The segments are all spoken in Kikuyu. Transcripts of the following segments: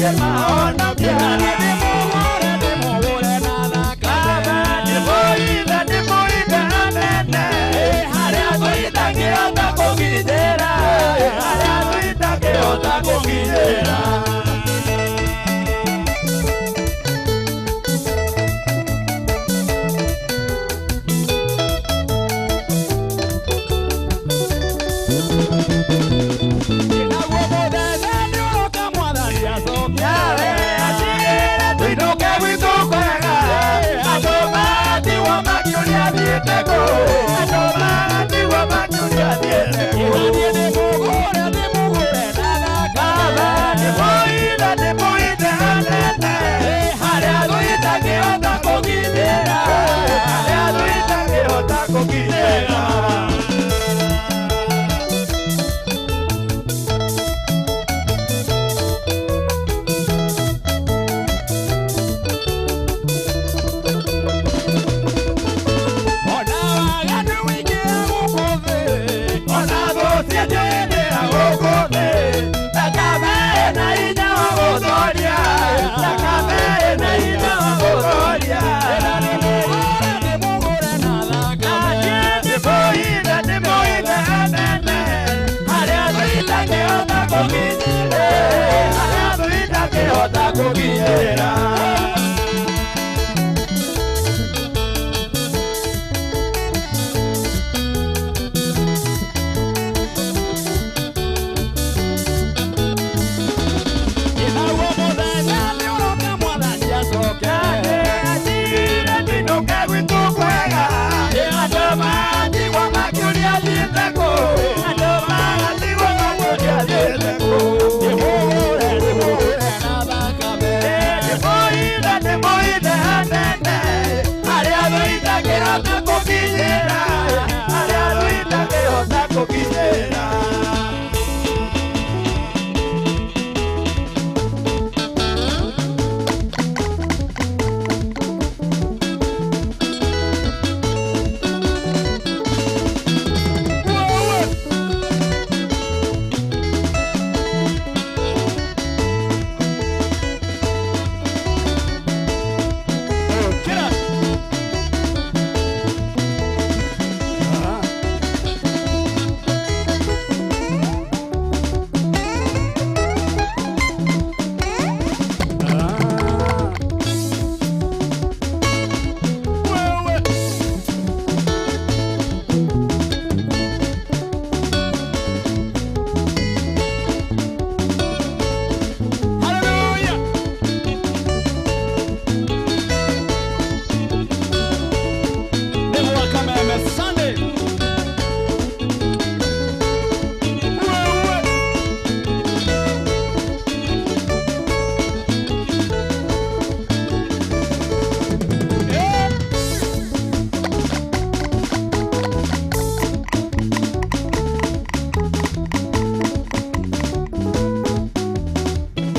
Ngĩmahonokia. Ndĩmũgũre na thakame. Ndĩmũhithe, ndĩmũhithe hanene, harĩa thũ itangĩhota kũgitĩra, harĩa thũ itangĩhota kũgitĩra. Naguo mũthenya nĩũroka Mwathani acoke. Acigĩrĩre tũinũke gwitũ kwega. Andũ magatigwo makĩũria thiĩte kũ. Andũ magatigwo makĩũria thiĩte kũ. Niĩ ndĩmũgũre, ndĩmũgũre na thakame. Ndĩmũhithe, ndĩmũhithe hanene, harĩa thũ itangĩhota kũgitĩra, harĩa thũ itangĩhota kũgitĩra. Ona waganu wĩingĩra gũkũ thĩ, ona thũ cianjĩrĩra gũkũ thĩ, thakame ĩna hinya wa gũtooria, thakame ĩna hinya wa gũtooria. Ndĩmũgũre, ndĩmũgũre na thakame. Ndĩmũhithe, ndĩmũhithe hanene, harĩa thũ itangĩhota kũgitĩra, harĩa thũ itangĩhota kũgitĩra. Naguo mũthenya nĩũroka Mwathani acoke. Acigĩrĩre tũinũke gwitũ kwega. Andũ magatigwo makĩũria thiĩte kũ. Andũ magatigwo makĩũria thiĩte kũ. Ndĩmũgũre, ndĩmũgũre na thakame. Ndĩmũhithe, ndĩmũhithe hanene, harĩa thũ itangĩhota kũkinyĩra, harĩa thũ itangĩhota kũkinyĩra. Kira. Hallelujah. Nĩ gwaka meme Sunday. Wewe. Eh.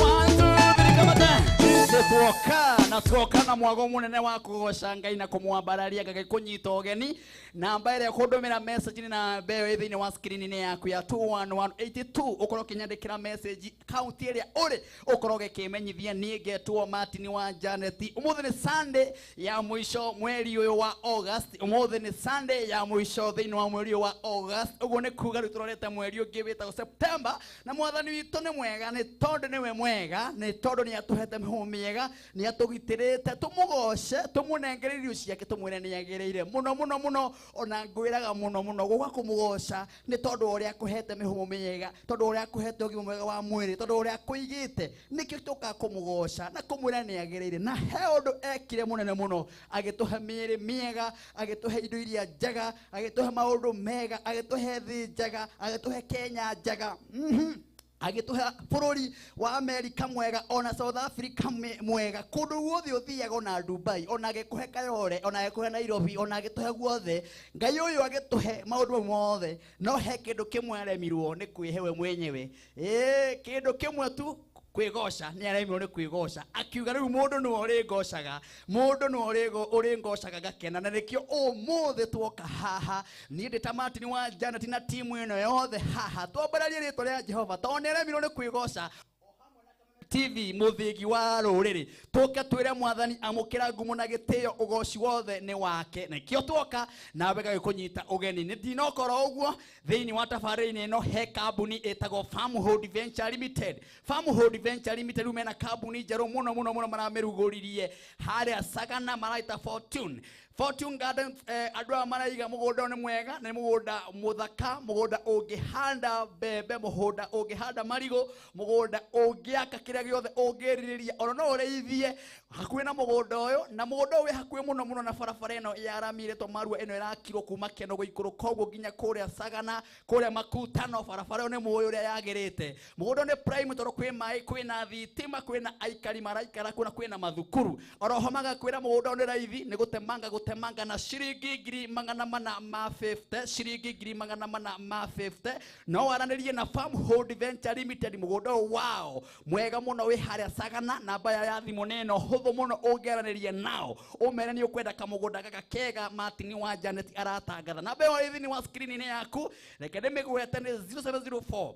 One, two, three, kamata. Tuoka na tuoka na mwago munene wa kugoca Ngai na kumwambararia Ngai kunyita ũgeni. Namba ĩrĩa kũndũmĩra message nĩ namba ĩyo ĩ thĩinĩ wa screen-inĩ yaku ya 21182. Ũkorwo ũkĩnyandĩkĩra message kaunti ĩrĩa ũrĩ, ũkorwo ũgĩkĩmenyithia. Niĩ ngetwo Martin wa Janet. Ũmũthĩ nĩ Sunday ya mũico mweri ũyũ wa August. Ũmũthĩ nĩ Sunday ya mũico thĩinĩ wa mweri ũyũ wa August. Ũguo nĩ kuga rĩu tũrorete mweri ũngĩ wĩtagwo September. Na Mwathani witũ nĩ mwega, nĩ tondũ nĩwe mwega, nĩ tondũ nĩ atũhete mĩhũmũ mĩega, nĩ atũgitĩrĩte. Tũmũgoce, tũmũnengere irio ciake, tũmwĩre nĩ agĩrĩire mũno mũno mũno. Ona ngwĩraga mũno mũno gũka kũmũgoca nĩ tondũ ũrĩa akũhete mĩhũmũ mĩega, tondũ ũrĩa akũhete ũgima mwega wa mwĩrĩ, tondũ ũrĩa akũigĩte. Nĩkĩo tũkaga kũmũgoca na kũmwĩra nĩ agĩrĩire. Na he ũndũ ekire mũnene mũno, agĩtũhe mĩĩrĩ mĩega, agĩtũhe indo iria njega, agĩtũhe maũndũ mega, agĩtũhe thĩ njega, agĩtũhe Kenya njega, agĩtũhe bũrũri wa Amerika mwega, ona South Africa mwega, kũndũ guothe ũthiaga, ona Dubai, ona agĩkũhe Kayole, ona agĩkũhe Nairobi, ona agĩtũhe guothe. Ngai ũyũ agĩtũhe maũndũ mau mothe, no he kĩndũ kĩmwe aremirwo nĩ kwĩhe we mwenyewe. Ĩĩ, kĩndũ kĩmwe tu, kwĩgoca. Nĩ aremirwo nĩ kwĩgoca, akiuga rĩu mũndũ nĩwe ũrĩngocaga, mũndũ nĩwe ũrĩngocaga ngakena. Na nĩkĩo ũmũthĩ tuoka haha, niĩ ndĩ ta Martin wa Janet na timu ĩno yothe haha, twambararie rĩtwa rĩa Jehova, tondũ nĩ aremirwo nĩ kwĩgoca. TV muthigi wa ruriri tuke twire mwathani amukira ngumo na gitio ugoci wothe ni wake na kio tuoka nawe gagikunyita ugeni ni ndinokorwo uguo thiini wa tabarĩra-inĩ ĩno he kambuni ĩtagwo Farmhold Venture Limited. Farmhold Venture Limited mena kambuni njerũ mũno mũno mũno maramĩrugũririe harĩa Sagana maraita Fortune Fortune Garden. Andũ aya maraiga mũgũnda ũyũ nĩ mwega, nĩ mũgũnda mũthaka, mũgũnda ũngĩhanda mbembe, mũgũnda ũngĩhanda marigũ, mũgũnda ũngĩaka kĩrĩa gĩothe ũngĩrirĩria, ona no ũrĩithie hakuhĩ na mũgũnda ũyũ, na mũgũnda ũyũ wĩ hakuhĩ mũno mũno na barabara ĩno ya rami ĩretwo Marua ĩno ĩrakirwo kuma Keno gũikũrũka ũguo nginya kũrĩa Sagana, kũrĩa Makutano, barabara ĩyo nĩ mũĩ ũrĩa yagĩrĩte. Mũgũnda nĩ prime tondũ kwĩ maĩ, kwĩna thitima, kwĩna aikari maraikara kuo na kwĩna mathukuru. Oroho magakwĩra mũgũnda ũyũ nĩ raithi, nĩ gũtemanga gũtemanga na ciringi 450,000, ciringi 450,000. No waranĩrie na Farmhold Venture Limited, mũgũnda ũyũ wao mwega mũno wĩ harĩa Sagana. Namba ya thimũ nĩ ĩno hũthũ mũno ũngĩaranĩria nao ũmere nĩ ũkwenda kamũgũnda gaka kega Martin wa Janet aratangatha. Namba ĩyo ĩ thĩinĩ wa screen-inĩ yaku, reke ndĩmĩgwete nĩ 0704 000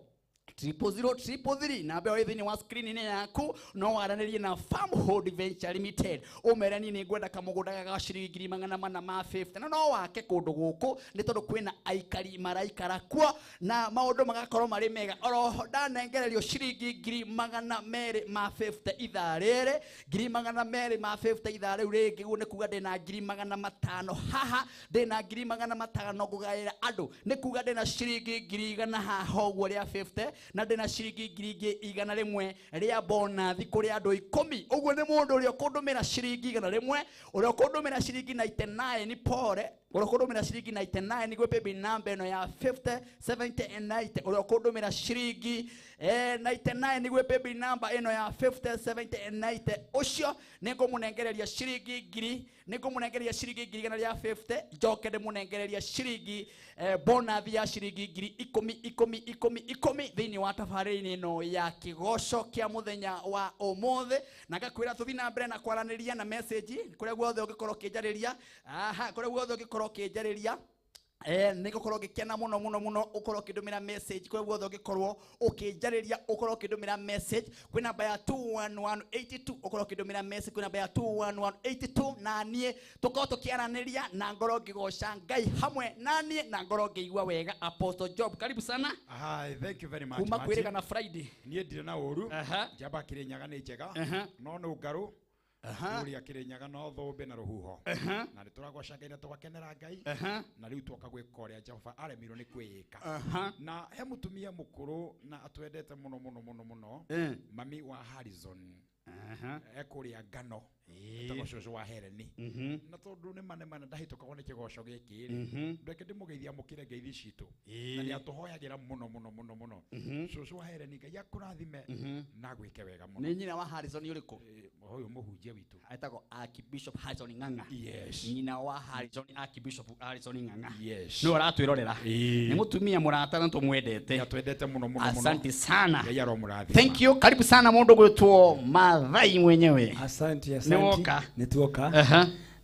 333. Namba ĩyo ĩ thĩinĩ wa screen-inĩ yaku, no waranĩrie na Farmhold Venture Limited ũmere niĩ nĩ ngwenda kamũgũnda gaka ga ciringi 450,000, na no wake kũndũ gũkũ nĩ tondũ kwĩna aikari maraikara kuo na maũndũ magakorwo marĩ mega. Oroho ndanengererio ciringi 250,000 ithaa rĩrĩ, 250,000 ithaa rĩu rĩngĩ, ũguo nĩ kuga ndĩna 500,000 haha, ndĩna 500,000 ngũgaĩra andũ, nĩ kuga ndĩna ciringi 100,000 haha ũguo rĩa 50, na ndĩna ciringi 100,000 rĩa bonathi kũrĩ andũ 10. Ũguo nĩ mũndũ ũrĩa ũkũndũmĩra ciringi 100, ũrĩa ũkũndũmĩra ciringi 99 pore, ũrĩa ũkũndũmĩra ciringi 99 gwĩ paybill number ĩno ya 50 70 and 90, ũrĩa ũkũndũmĩra ciringi 99 gwĩ paybill number ĩno ya 50 70 and 90, ũcio nĩ ngũmũnengereria ciringi ngiri, nĩ ngũmũnengereria ciringi 100,000 rĩa 50, njoke ndĩmũnengereria ciringi bonathi ya ciringi 10,000 10 10 10 thĩinĩ wa tabarĩra-inĩ ĩno ya kĩgoco kĩa mũthenya wa ũmũthĩ. Na ngakwĩra tũthiĩ na mbere na kwaranĩria na message kũrĩa guothe ũngĩkorwo ũkĩnjarĩria, aha, kũrĩa guothe ũngĩkorwo ũkĩnjarĩria, nĩ ngũkorwo ngĩkena mũno mũno mũno ũkorwo ũkĩndũmĩra message kũrĩa guothe ũngĩkorwo ũkĩnjarĩria, ũkorwo ũkĩndũmĩra message kwĩ namba ya 21182, ũkorwo ũkĩndũmĩra message kwĩ namba ya 21182, na niĩ tũkorwo tũkĩaranĩria na ngorwo ngĩgoca Ngai hamwe na niĩ na ngorwo ngĩigua wega. Apostle Job, karibu sana. Hi, thank you very much. Kuma Martin. kwĩrĩga na Friday. Niĩ ndirĩ na ũru. Njamba Kĩrĩnyaga nĩ njega. No nĩ ngarũ. Ũrĩa Kĩrĩnyaga no thũmbĩ na rũhuho. Na nĩ tũragoca Ngai na tũgakenera Ngai. Na rĩu twoka gwĩka ũrĩa Jehova aremirwo nĩ kwĩĩka. Na he mũtumia mũkũrũ na atwendete mũno mũno mũno mũno. Mami wa Harrison. Ekũrĩa ngano. Etagwo cũcũ wa Hereni. Na tondũ nĩ ma nĩ ma ndahĩtũkagwo nĩ kĩgoco gĩkĩ rĩ, ndeke ndĩmũgeithia amũkĩre ngeithi citũ. Na nĩ atũhoyagĩra mũno mũno mũno mũno. Cũcũ wa Hereni, Ngai akũrathime na agwĩke wega mũno. Nĩ nyina wa Harrison ũrĩkũ? Ũyũ mũhunjia witũ. Etagwo Archbishop Harrison Ng'ang'a. Yes. Nyina wa Harrison, Archbishop Harrison Ng'ang'a. Yes. Nĩwe ũratwĩrorera. Nĩ mũtumia mũrata na tũmwendete. Nĩ atwendete mũno mũno mũno. Asante sana. Ngai aromũrathima. Thank you. Karibu sana mũndũ gwĩtwo Mathai mwenyewe. Asante, asante. Nĩ woka. Nĩ tuoka.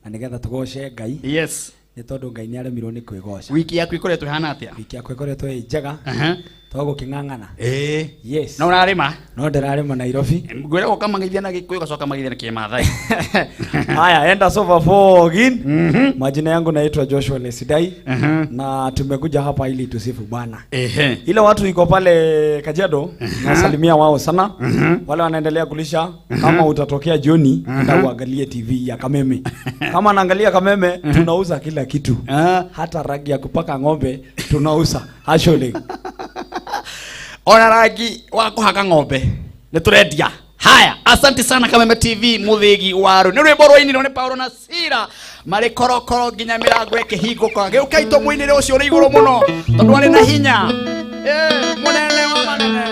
Na nĩgetha tũgoce Ngai. Yes. Nĩ tondũ Ngai nĩ aremirwo nĩ kwĩgoca. Wiki yaku ĩkoretwo ĩhana atĩa? Wiki yakwa ĩkoretwo ĩ njega. Twagũkĩng'ang'ana. Yes. No ũrarĩma? No ndĩrarĩma Nairobi. Ngwĩra ũkamageithia na Gĩkũyũ ũgacoka mageithia na Kĩmathai. Haya, enda sofa fogin. Majina yangu naitwa Joshua Lesidai. Na tumekuja hapa ili tusifu Bwana. Ile watu iko pale Kajiado, nasalimia wao sana. Wale wanaendelea kulisha, kama utatokea jioni, enda uangalie TV ya Kameme. Kama naangalia Kameme, tunauza kila kitu. Hata rangi ya kupaka ng'ombe tunauza. Actually. Ona rangi wa kũhaka ng'ombe nĩ tũrendia. Haya, asante sana Kameme TV muthigi waru. Nĩ rwĩmbo rwainirwo nĩ Paulo na Sila marĩ korokoro nginya mĩrango ĩkĩhingũka. Gĩũkei tũmũinĩre ũcio ũrĩ igũrũ mũno tondũ arĩ na hinya. Mũnene wa manene.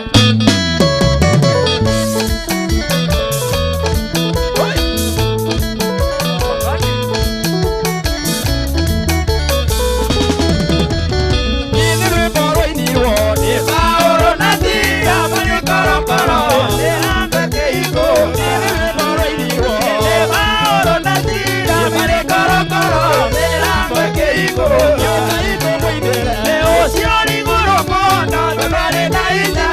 Leo sio liguro kona, marĩ na hinya.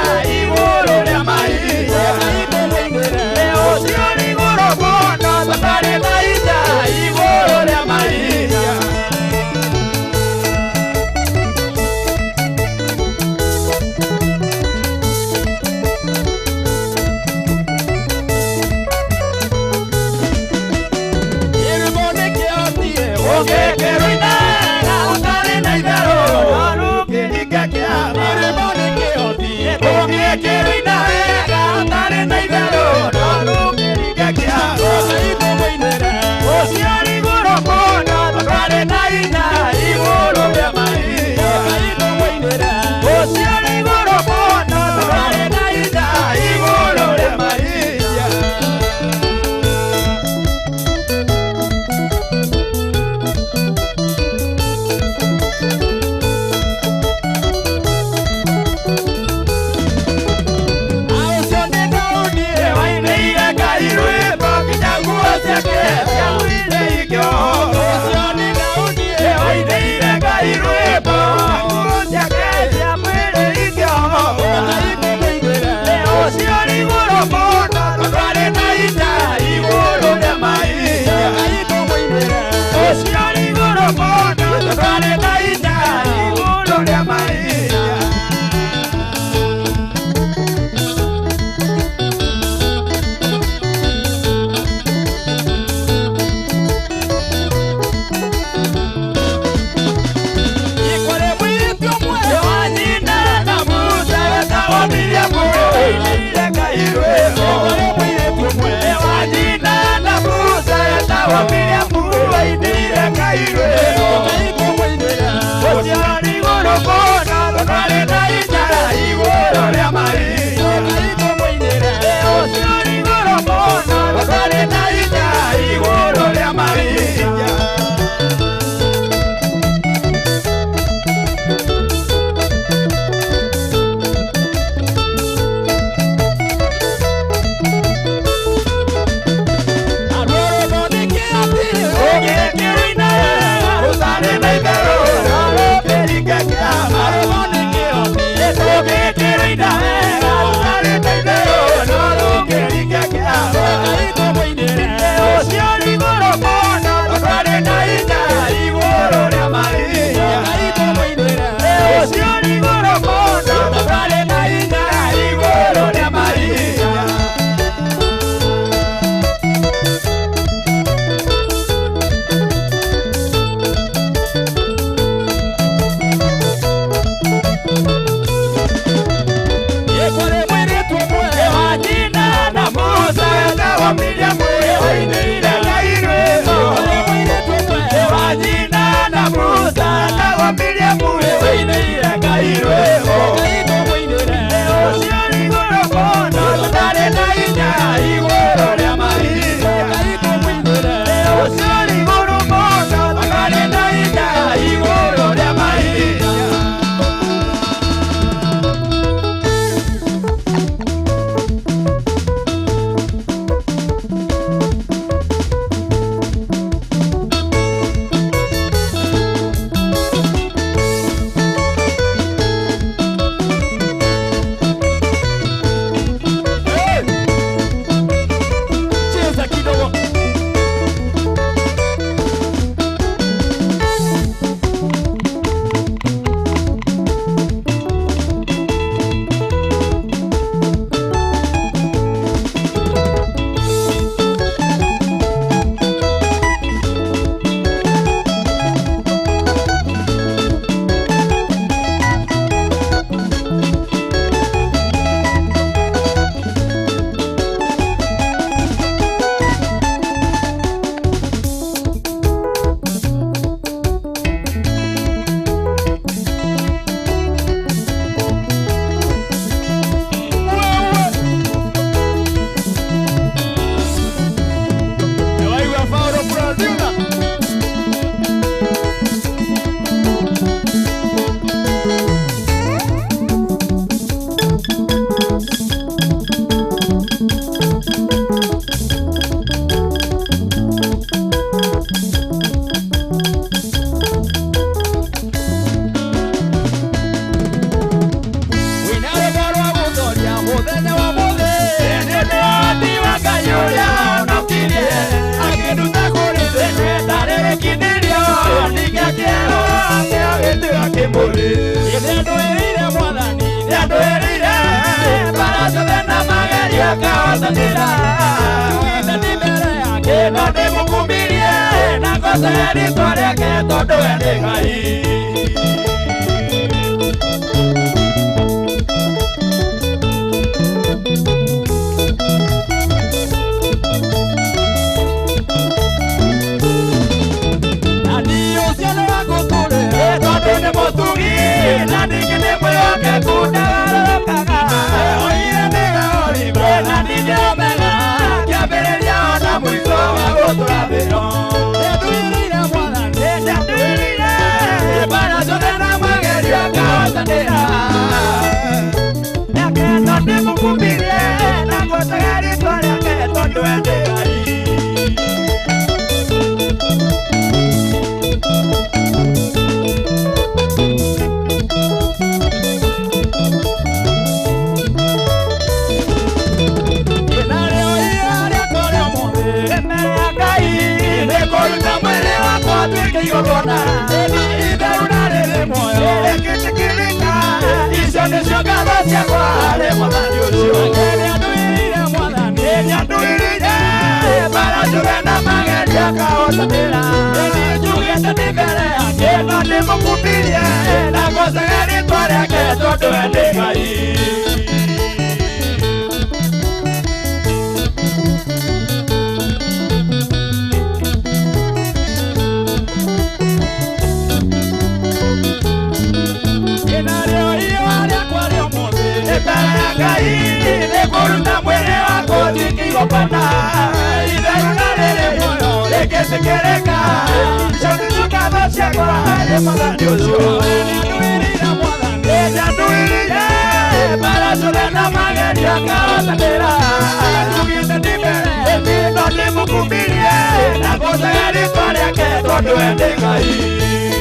Nagosagari twariake tondu ende Ngai.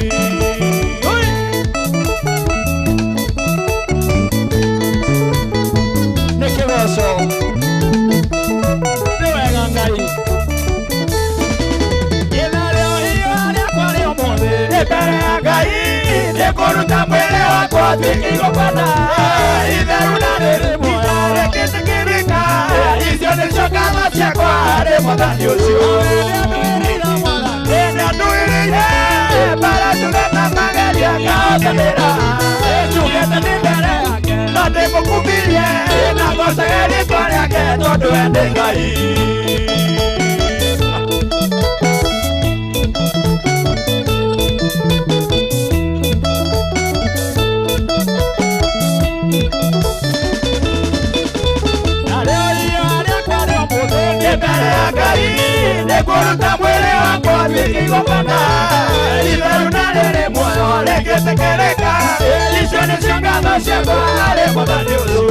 ya Ngai nĩngũruta mwĩrĩ wakwa nduĩke igongona itheru na rĩrĩ muoyo rĩngĩtĩkĩrĩka icio nĩcio ngatho ciakwa harĩ Mwathani ũcio nĩandũĩrĩire mbara njũge na mageria ngahotanĩra njugĩte nĩ mbere yake no ndĩmũkumbirie na ngocage rĩtwa rĩake tondũ we nĩ Ngai. Nĩngũruta mwĩrĩ wakwa nduĩke igongona itheru na rĩrĩ muoyo rĩngĩtĩkĩrĩka icio nĩcio ngatho ciakwa harĩ Mwathani ũyũ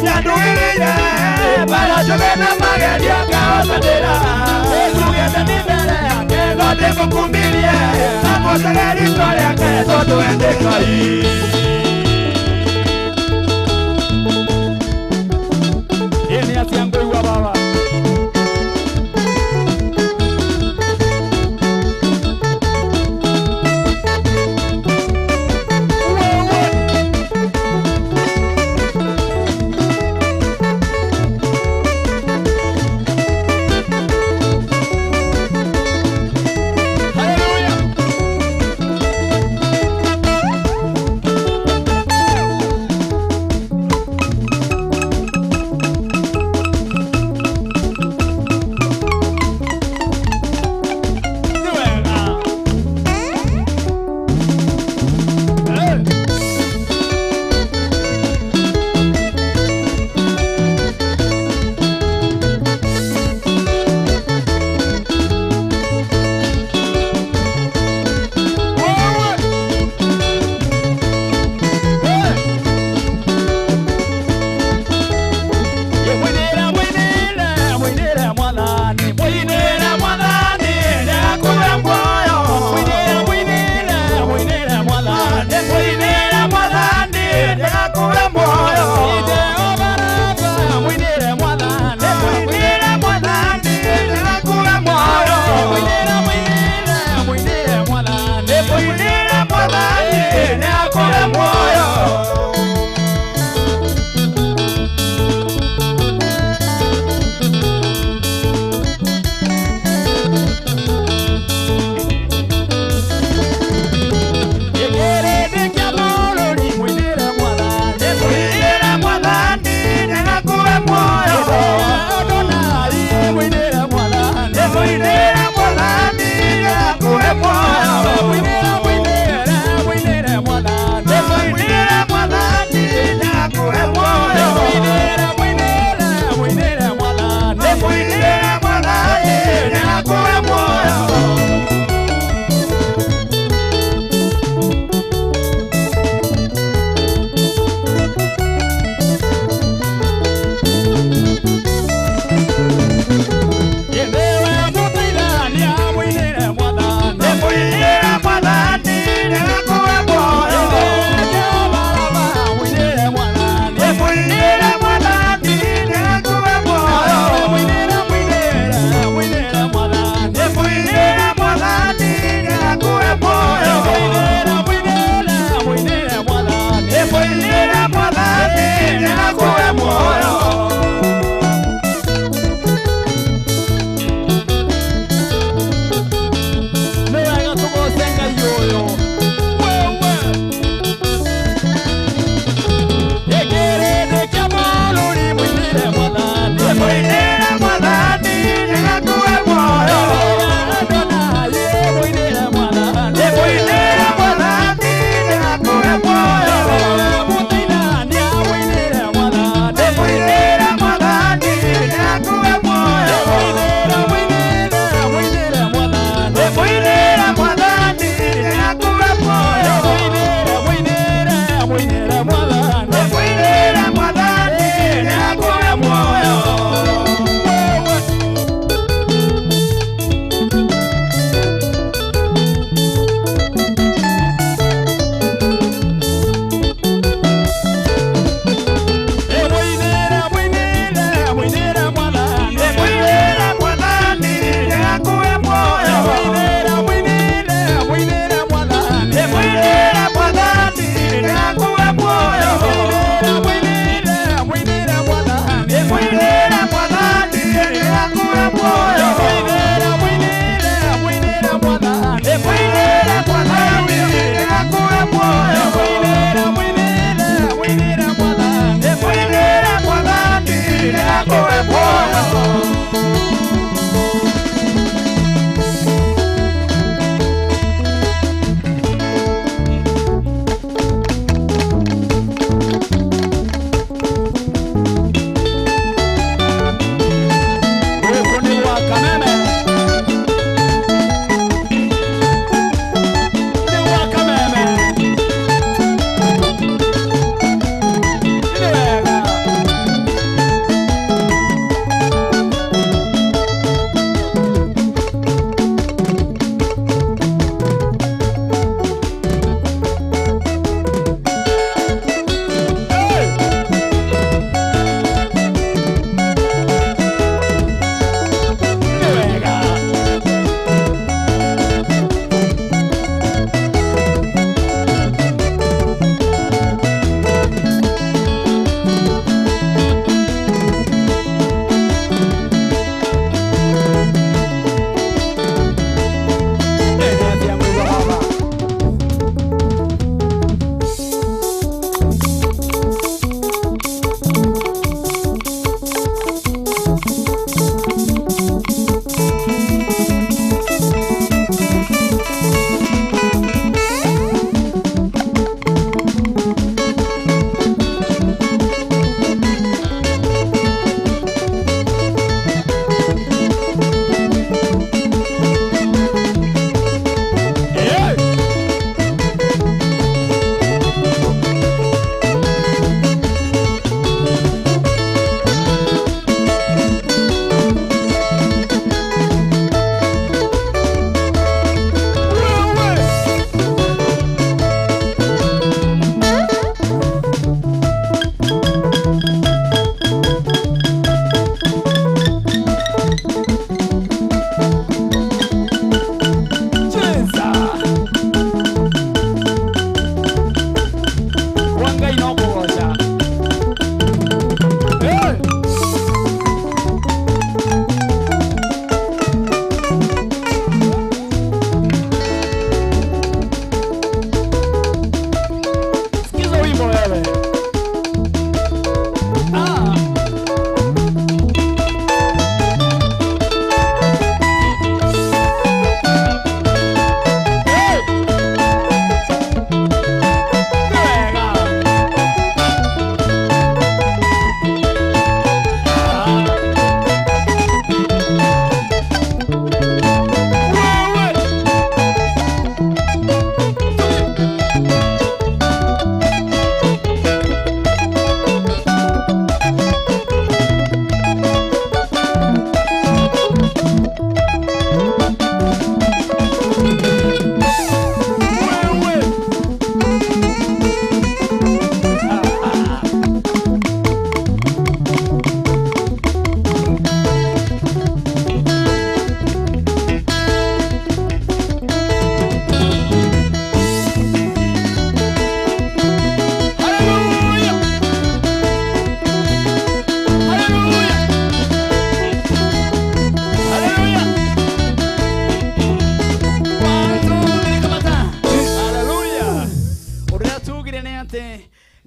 nĩandũĩrĩire mbara njũge na mageria ngahotanĩra njugĩte nĩ mbere yake no ndĩmũkumbirie na ngocage rĩtwa rĩake tondũ we nĩ Ngai. Ĩĩ nĩ atĩa ngũigua baba? Hallelujah.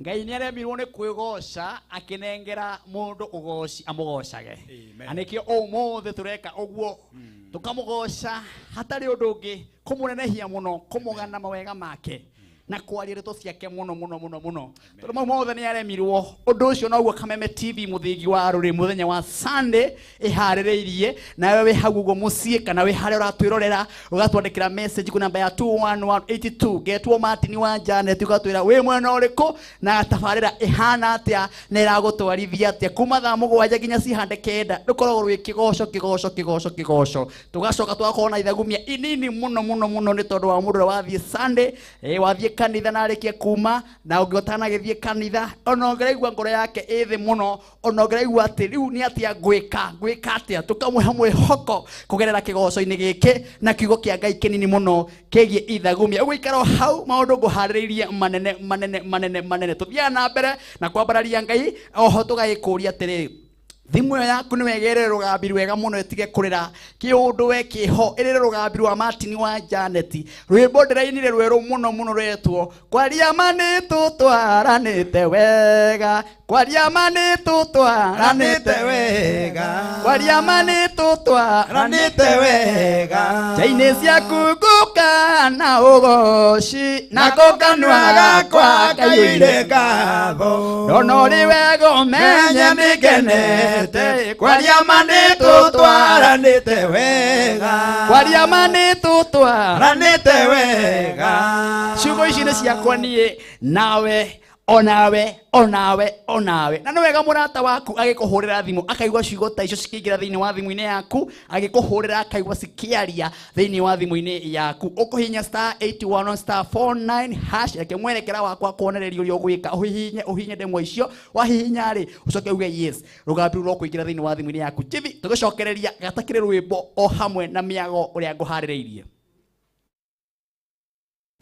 Ngai nĩ aremirwo nĩ kwĩgoca akĩnengera mũndũ ũgoci amũgocage. Amen. Na nĩkĩo ũmũthĩ tũreka ũguo, tũkamũgoca hatarĩ ũndũ ũngĩ, kũmũnenehia mũno, kũmũgana mawega make na kwaria ndeto ciake mũno mũno mũno mũno, tondũ mau mothe nĩ aremirwo. Ũndũ ũcio noguo Kameme TV mũthingi wa rũrĩ mũthenya wa Sunday ĩharĩrĩirie. Nawe wĩ hau ũguo mũciĩ kana wĩ harĩa ũratwĩrorera, ũgatwandĩkĩra message kwĩ namba ya 21182, ngetwo Martin wa Janet, ũgatwĩra wĩ mwena ũrĩkũ na tabarĩra ĩhana atĩa na ĩragũtwarithia atĩa kuma thaa 7 nginya cihande 9. Rũkoragwo rwĩ kĩgoco kĩgoco kĩgoco kĩgoco, tũgacoka tũgakorwo na ithagumia inini mũno mũno mũno nĩ tondũ wa mũndũ ũrĩa wathiĩ Sunday, wathiĩ kanitha na arĩkie kuma, na ũngĩ ũtanagĩthiĩ kanitha ona ũngĩraigua ngoro yake ĩ thĩ mũno, ona ũngĩraigua atĩ rĩu nĩ atĩa ngwĩka, ngwĩka atĩa, tũkamũhe mwĩhoko kũgerera kĩgoco-inĩ gĩkĩ na kiugo kĩa Ngai kĩnini mũno kĩgiĩ ithagumia. Ũgũikara o hau, maũndũ ngũharĩrĩirie manene manene manene manene. Tũthiaga na mbere na kwambararia Ngai, oho tũgagĩkũria atĩrĩrĩ, thimũ ĩyo yaku nĩ wega ĩrĩre rũgambi rwega mũno, ĩtige kũrĩra kĩũndũ we kĩho, ĩrĩre rũgambi rwa Martin wa Janet, rwĩmbo ndĩrainire rwerũ mũno mũno rwetwo kwaria ma nĩ tũtwaranĩte wega, kwaria ma nĩ tũtwaranĩte wega, kwaria ma nĩ tũtwaranĩte wega, nja-inĩ ciaku ngũka na ũgoci nako kanua gakwa kaiyũire ngatho, ndona ũrĩ wega ũmenye nĩngenete, kwaria ma nĩ tũtwaranĩte wega, kwaria ma nĩ tũtwaranĩte wega. Ciugo ici nĩ ciakwa niĩ nawe onawe onawe onawe. Na nĩ wega mũrata waku agĩkũhũrĩra thimũ akaigua ciugo ta icio cikĩingĩra thĩinĩ wa thimũ-inĩ yaku, agĩkũhũrĩra akaigua cikĩaria thĩinĩ wa thimũ-inĩ yaku. Ũkũhihinya star 81 star 49 hash, reke mwerekera wakwa kuonereria ũrĩa ũgwĩka. Ũhihinye, ũhihinye ndemwa icio, wahihinya rĩ ũcoke uge yes, rũgambi rũu rũkũingĩra thĩinĩ wa thimũ-inĩ yaku. Chibi, tũgĩcokereria gatakĩrĩ rwĩmbo o hamwe na mĩago ũrĩa ngũharĩrĩirie.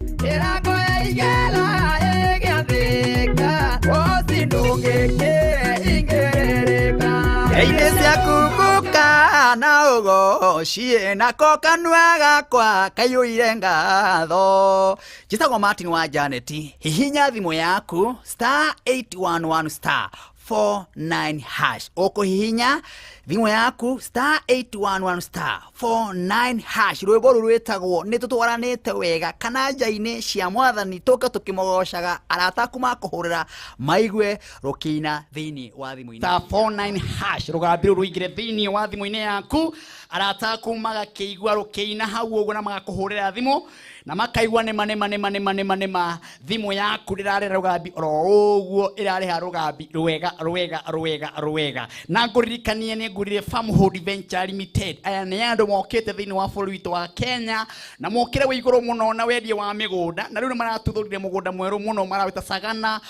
Ĩrango ya igera ĩgĩathĩka, woci ndũngĩkĩre ingĩrĩrĩka. Nja-inĩ ciaku ngũka na ũgoci, nako kanua gakwa kaiyũire ngatho. Njĩtagwo Martin wa Janet, hihinya thimũ yaku star 811 star 49 hash. Ũkũhihinya thimũ yaku star 811 star 49 hash. Rwĩmbo rũrũ rwĩtagwo nĩ tũtwaranĩte wega, kana nja-inĩ cia mwathani tũke tũkĩmũgocaga, arata aku makũhũrĩra maigue rũkĩina thĩinĩ wa thimũ-inĩ. Star 49 hash, rũgambi rũrũ rũingĩre thĩinĩ wa thimũ-inĩ yaku, arata aku magakĩigua rũkĩina hau ũguo na magakũhũrĩra thimũ na makaigua nĩma nĩma nĩma nĩma nĩma nĩma thimũ yaku ndĩrarĩra rũgambi oro ũguo, ĩrarĩha rũgambi rwega rwega rwega rwega. Na ngũririkanie nĩ ngũrire Farmhold Venture Limited. Aya nĩ andũ mokĩte thĩinĩ wa bũrũri witũ wa Kenya na mokĩre wĩ igũrũ mũno na wendia wa mĩgũnda, na rĩu nĩ maratuthũrire mũgũnda mwerũ mũno marawĩta Sagana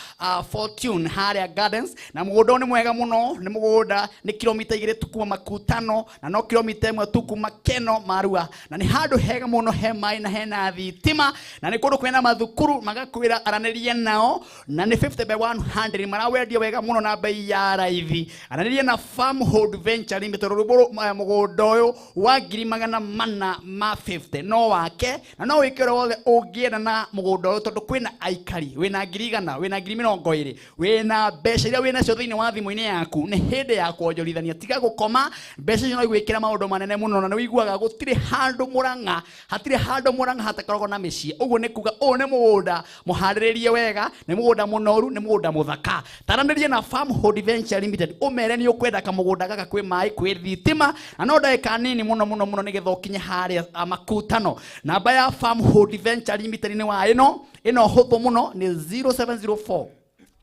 Fortune harĩa Gardens, na mũgũnda ũyũ nĩ mwega mũno, nĩ mũgũnda nĩ kilomita 2 tu kuma Makutano na no kilomita 1 tu kuma Keno Marua, na nĩ handũ hega mũno, he maĩ na hena thitima, na nĩ kũndũ kwĩna mathukuru magakwĩra aranĩria nao, na nĩ 50 by 100 marawendia wega mũno na bei ya raithi. Aranĩria na Farmhold Venture Limited, mũgũnda ũyũ wa ngiri magana mana ma 50 no wake, na no wĩke ũrĩa wothe ũngĩenda na mũgũnda ũyũ, tondũ kwĩna aikari, wĩna ngiri igana, wĩna ngiri mĩrongo ĩrĩ, wĩna mbeca iria wĩnacio thĩinĩ wa thimũ-inĩ yaku, nĩ hĩndĩ ya kuonjorithania. Tiga gũkoma, mbeca icio no igwĩkĩra maũndũ manene mũno, na nĩ ũiguaga gũtirĩ handũ Mũrang'a, hatirĩ handũ Mũrang'a hatakoragwo na mĩciĩ. Ũguo nĩ kuga ũyũ nĩ mũgũnda mũharĩrĩrie wega, nĩ mũgũnda mũnoru, nĩ mũgũnda mũthaka. Taranĩria na Farmhold Venture Limited, ũmere nĩ ũkwenda kamũgũnda gaka kwĩ maĩ, kwĩ thitima, na no ndagĩka nini mũno mũno mũno nĩgetha ũkinye harĩa Makutano. Namba ya Farmhold Venture Limited nĩ wa ĩno, ĩno hũthũ mũno, nĩ 0704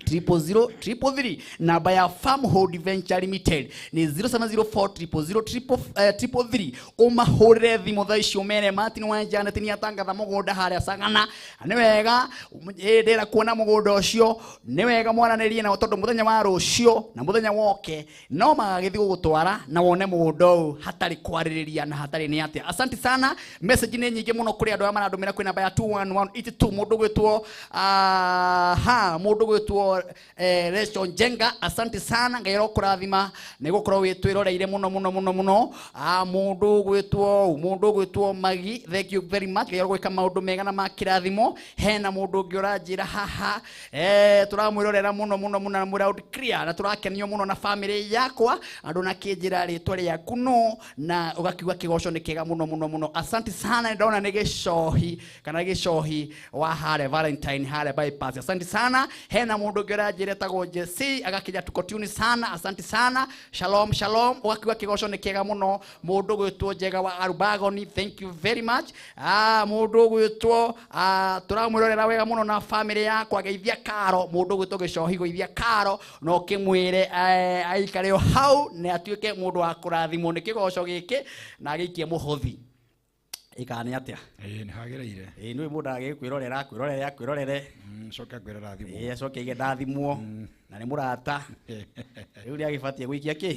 000 333. Namba ya Farmhold Venture Limited ni 0704 000 333. Ũmahũrĩre thimũ thaa ici ũmere Martin wa Janet nĩ atangatha mũgũnda harĩa Sagana. Nĩ wega, ndĩra kuona mũgũnda ũcio, nĩ wega mwaranĩrie nao tondũ mũthenya wa rũciũ na mũthenya woke no magagĩthiĩ gũgũtwara na wone mũgũnda ũyũ hatarĩ kwarĩrĩria na hatarĩ nĩ atĩa. Asante sana. Message nĩ nyingĩ mũno kũrĩ andũ arĩa marandũmĩra kwĩ namba ya 21182. Mũndũ gwĩtwo, ha, mũndũ gwĩtwo gwĩtwo Rachel Njenga, asante sana, Ngai arokũrathima nĩ gũkorwo wĩtwĩroreire mũno mũno mũno mũno. Mũndũ gwĩtwo Magi, thank you very much, Ngai arogwĩka maũndũ mega na ma kĩrathimo. Hena mũndũ ũngĩ ũranjĩra haha, tũramwĩrorera mũno mũno mũno na mũraud clear, na tũrakenio mũno na family yakwa, andũ na kĩnjĩra rĩtwa rĩaku no na ũgakiuga kĩgoco nĩ kĩega mũno mũno mũno. Asante sana, ndona nĩ gĩcohi kana gĩcohi wa hare Valentine hare bypass. Asante sana. Hena mũndũ ũngĩ ũranjĩra etagwo Jesse, agakinya tuko tune sana, asante sana. Shalom shalom, ũgakiuga kĩgoco nĩ kĩega mũno. Mũndũ gwĩtwo Njega wa Arubagoni, thank you very much. Mũndũ gwĩtwo tũramwĩrorera wega mũno na family yakwa, geithia Karo, mũndũ gwĩtwo gĩcohi gũithia Karo, no kĩmwĩre aikare o hau na atuĩke mũndũ wa kũrathimwo nĩ kĩgoco gĩkĩ na agĩikie mũhothi. Ĩkaa nĩ atĩa? Nĩ hagĩrĩire. Nĩ mũndũ agĩkwĩrorera akwĩrorere akwĩrorere. Coke akwĩre ndathimwo. Acoke aige ndathimwo na nĩ mũrata. Rĩu nĩ agĩbatiĩ gũikia kĩ?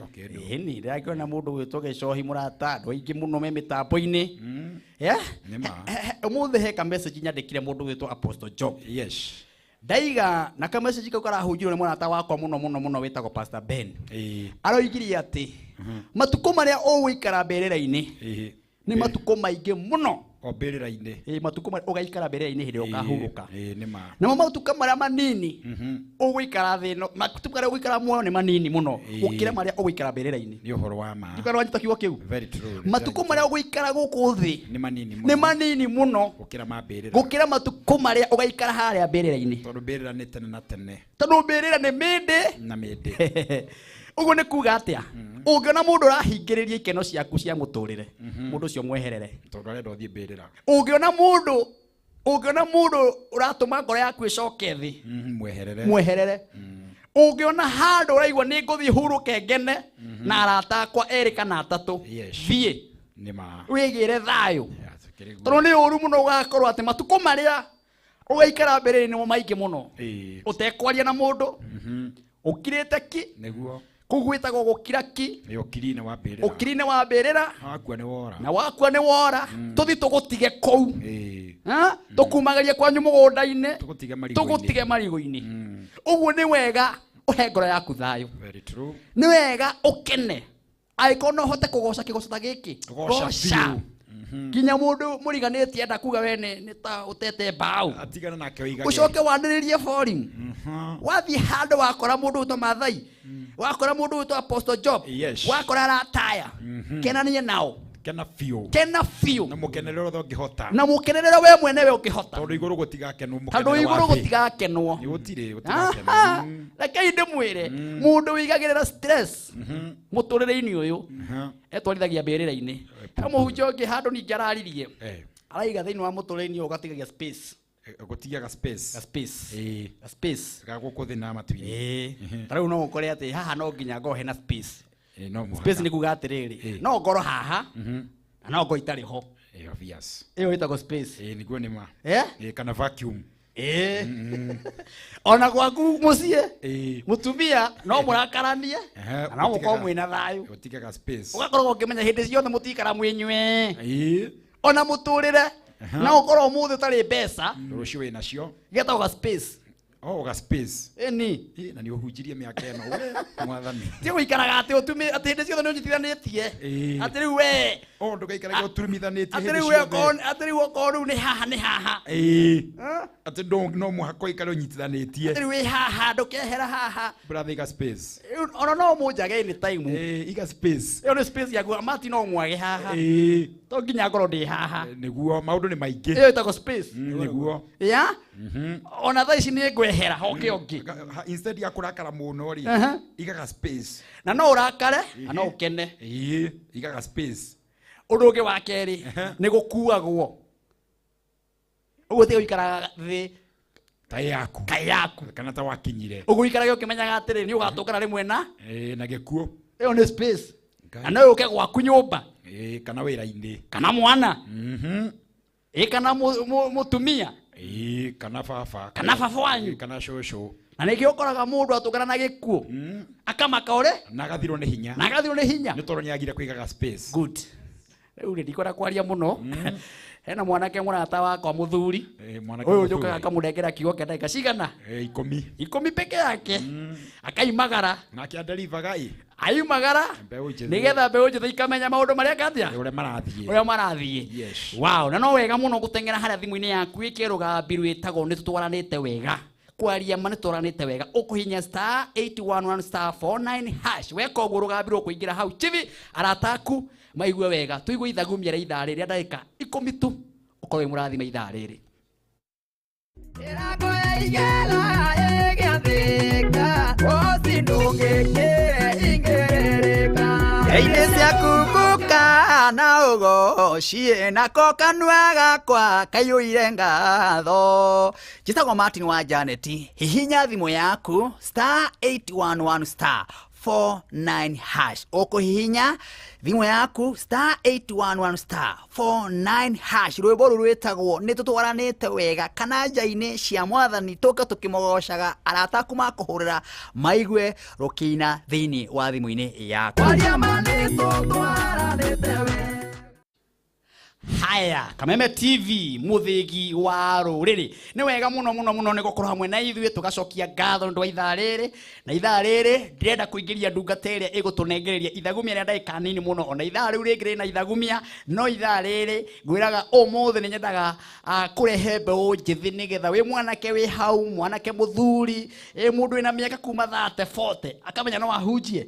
Okay, Ĩni ndĩrakĩona mũndũ gwĩtwo gĩcohi mũrata, andũ aingĩ mũno me mĩtambo-inĩ. Nĩ ma. Ũmũthĩ he ka message nyandĩkire mũndũ gwĩtwo Apostle Job. Yes. Ndaiga na ka message kau karahunjirwo nĩ mũrata wakwa mũno mũno mũno wĩtagwo Pastor Ben. Aroigirie atĩ matukũ marĩa ũgũikara mbĩrĩra-inĩ nĩ matukũ maingĩ mũno. O mbĩrĩra-inĩ. Matukũ marĩa ũgaikara mbĩrĩra-inĩ hĩndĩ ĩrĩa ũkahurũka. Nĩ ma. Namo matukũ marĩa manini ũgũikara thĩ ĩno, matukũ marĩa ũgũikara muoyo nĩ manini mũno gũkĩra marĩa ũgũikara mbĩrĩra-inĩ. Nĩ ũhoro wa ma. Ndikana wanyita kiugo kĩu. Very true. Matukũ marĩa ũgũikara gũkũ thĩ nĩ manini mũno. Nĩ manini mũno gũkĩra ma mbĩrĩra. Gũkĩra matukũ marĩa ũgaikara harĩa mbĩrĩra-inĩ. Tondũ mbĩrĩra nĩ tene na tene. Tondũ mbĩrĩra nĩ mĩndĩ na mĩndĩ. Ũguo nĩ kuga atĩa? Ũngĩona mũndũ ũrahingĩrĩria ikeno ciaku cia mũtũrĩre, mũndũ ũcio mweherere. Tondũ arenda ũthiĩ mbĩrĩra. Ũngĩona mũndũ ũratũma ngoro yaku ĩcoke thĩ, mweherere. Mweherere. Ũngĩona handũ ũraigua nĩ ngũthiĩ hurũke ngene na arata akwa erĩ kana atatũ, thiĩ. Nĩ ma. Wĩgĩre thayũ. Tondũ nĩ ũru mũno ũgakorwo atĩ matukũ marĩa ũgaikara mbere-inĩ nĩmo maingĩ mũno. Ũtekwaria na mũndũ, ũkirĩte ki. Nĩguo. Kũu gwĩtagwo gũkira ki. Nĩ ũkiri-inĩ wa mbĩrĩra. Ũkiri-inĩ wa mbĩrĩra. Wakua nĩ wora. Na wakua nĩ wora. Tũthiĩ tũgũtige kũu. Tũkumagarie kwanyu mũgũnda-inĩ. Tũgũtige marigũ-inĩ. Marigũ-inĩ. Ũguo nĩ wega ũhe ngoro yaku thayũ. Very true. Nĩ wega ũkene. Angĩkorwo no ũhote kũgoca kĩgoco ta gĩkĩ. Goca biũ. Nginya mũndũ mũriganĩtie enda kuga we nĩ ta ũtete mbaũ. Atigana nake ũigage. Ũcoke wanĩrĩrie forum. Wathiĩ handũ wakora mũndũ ũtwo Maathai, wakora mũndũ ũtwo Apostle Job, wakora arataya, kenanie nao. Kena biũ. Kena biũ. Na mũkenerere ũrĩa ũngĩhota. Na mũkenerere we mwene we ũngĩhota. Tondũ igũrũ gũtigakenwo mũkenerere. Tondũ igũrũ gũtigakenwo. Nĩ gũtirĩ gũtigakenwo. Rekei ndĩmwĩre, mũndũ wĩigagĩrĩra stress mũtũrĩre-inĩ ũyũ etwarithagia mbĩrĩra-inĩ. He mũhunjia ũngĩ handũ ningĩ araririe. Araiga thĩinĩ wa mũtũrĩre-inĩ ũyũ ũgatigagia space. Gũtigaga space. Ga space. Ga space. Ga gũkũ thĩ na matu-inĩ. Ta rĩu no ũkore atĩ haha no nginya ngorwo hena space. No mũhaka. Space nĩ kuga atĩrĩrĩ, no ngorwo haha na no ngorwo itarĩ ho. Obvious. Ĩyo ĩtagwo space. Nĩguo nĩ ma. Kana vacuum. Ona gwaku mũciĩ, mũtumia no mũrakaranie na no mũkorwo mwĩna thayũ. Gũtigaga space. Ũgakorwo ũkĩmenya hĩndĩ ciothe mũtikara mwĩnywe. Ona mũtũrĩre no ũkorwo ũmũthĩ ũtarĩ mbeca, rũciũ wĩ nacio. Getagwo ga space. Oh, ga space. Ĩni. Na nĩ ũhunjirie mĩaka ĩno we mwathani. Ti gũikaraga atĩ ũtumi atĩ hĩndĩ ciothe nĩ ũnyitithanĩtie. Atĩ rĩu we. Oh, ndũgaikarage ũturumithanĩtie Atĩ hĩndĩ rĩu we ciothe. okorwo atĩ rĩu okorwo rĩu nĩ haha nĩ haha. Atĩ no mũhaka ũikare ũnyitithanĩtie. Atĩ rĩu wĩ haha ndũkehera haha. Brother, iga space. Ona no mũnjage any time. Iga space. Ĩyo nĩ space yaku, mati no mwage haha. To nginya ngorwo ndĩ haha. Nĩguo maũndũ nĩ maingĩ. Ĩyo ĩtagwo space. Nĩguo. Ya? Ona thaa ici nĩ ngwehera hoke ũngĩ. Instead ya kũrakara mũno rĩ, igaga space. Na no ũrakare, na no ũkene. Igaga space. Ũndũ ũngĩ wa kerĩ nĩ gũkuagwo. Ũguo ti gũikaraga thĩ ta yaku. Ta yaku. Kana ta wakinyire. Ũguo ũikarage ũkĩmenyaga atĩrĩ nĩ ũgatũngana rĩmwe na na gĩkuũ. Ĩyo nĩ space. Na no ũke gwaku nyũmba. Kana wĩra-inĩ. Kana mwana. Kana mũtumia. Kana baba. Kana baba wanyu. Kana cũcũ. Na nĩkĩo ũkoraga mũndũ atũngana na gĩkuũ. Akamaka ũrĩ. Na agathirwo nĩ hinya. Na agathirwo nĩ hinya. Nĩ tondũ nĩ agire kũigaga space. Good. Rĩu rĩ ndikwenda kwaria mũno. Hena mwanake murata wakwa muthuri uyu njukaga akamũnengera kiugo kĩa ndagĩka cigana 10 peke yake akaimagara nake adelivaga aimagara nigetha mbeũ njĩthĩ ikamenya maũndũ marĩa kathia ũrĩa marathiĩ. Wow, na no wega mũno gũteng'era harĩa thimũ-inĩ yaku ĩke rũgambi rwĩtagwo nĩ tũtwaranĩte wega. Kwaria ma nĩ tũtwaranĩte wega ũkũhinya star 811 star 49 hash weka ũguo rũgambi rũkũingĩra hau chibi arata aku maigue wega tũigue ithagumia rĩa ithaa rĩrĩ ndagĩka 10 tu ũkorwo wĩ mũrathime ithaa rĩrĩ. Ine ciaku na ugocie nako kanua gakwa kaiyũire ngatho. Njĩtagwo Martin wa Janet. Hihinya thimũ yaku star 811 star 49 hash. Ũkũhihinya thimũ yaku star 811 star 49 hash. Rwĩmbo rũrũ rwĩtagwo nĩ tũtwaranĩte wega kana nja-inĩ cia mwathani tũke tũkĩmũgocaga arata aku makũhũrĩra maigue rũkĩina thĩinĩ wa thimũ-inĩ yaku. Haya, Kameme TV muthigi wa rũrĩrĩ. Nĩ wega mũno mũno mũno nĩ gũkorwo hamwe na ithuĩ tũgacokia ngatho nĩ ũndũ wa ithaa rĩrĩ. Na ithaa rĩrĩ ndĩrenda kũingĩria ndungata ĩrĩa ĩgũtũnengereria ithagumia rĩa ndagĩka nini mũno. Ona ithaa rĩu rĩngĩ rĩna ithagumia, no ithaa rĩrĩ ngwĩraga ũmũthĩ nĩ nyendaga kũrehe mbeũ njĩthĩ nĩgetha wĩ mwanake wĩ hau, mwanake mũthuri, mũndũ wĩna mĩaka kuma 30 40 akamenya no ahunjie.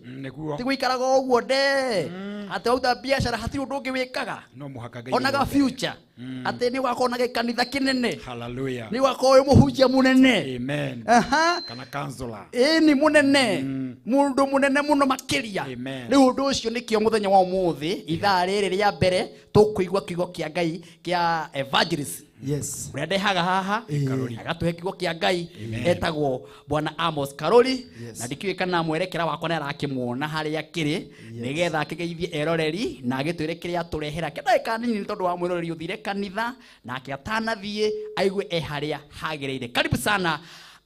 Ti gũikaraga ũguo nde atĩ wauta biacara hatirĩ ũndũ ũngĩ wĩkaga. No mũhaka Ngai onaga future ati ni wakorwo na kanitha kinene. Hallelujah. Ni wakorwo wi muhunjia munene. Amen. Aha. Kana counselor. Ni munene. Mundu munene muno makiria. Riu undu ucio nikio muthenya wa umuthi ithaa riri ria mbere tukuigua kiugo kia Ngai kia evangelist. Yes. Uria ndehaga haha agatuhe kiugo kia Ngai etagwo Bwana Amos Karori. Na ndikiũĩ kana mwerekera wakwa nĩ arakĩmuona harĩa akĩrĩ nĩgetha akĩgeithie eroreri na agĩtwĩre kĩrĩa atũrehera kĩa ndagĩka nini nĩ tondũ wa mwĩroreri ũthire kanitha nake atanathiĩ aigue e harĩa hagĩrĩire. Karibu sana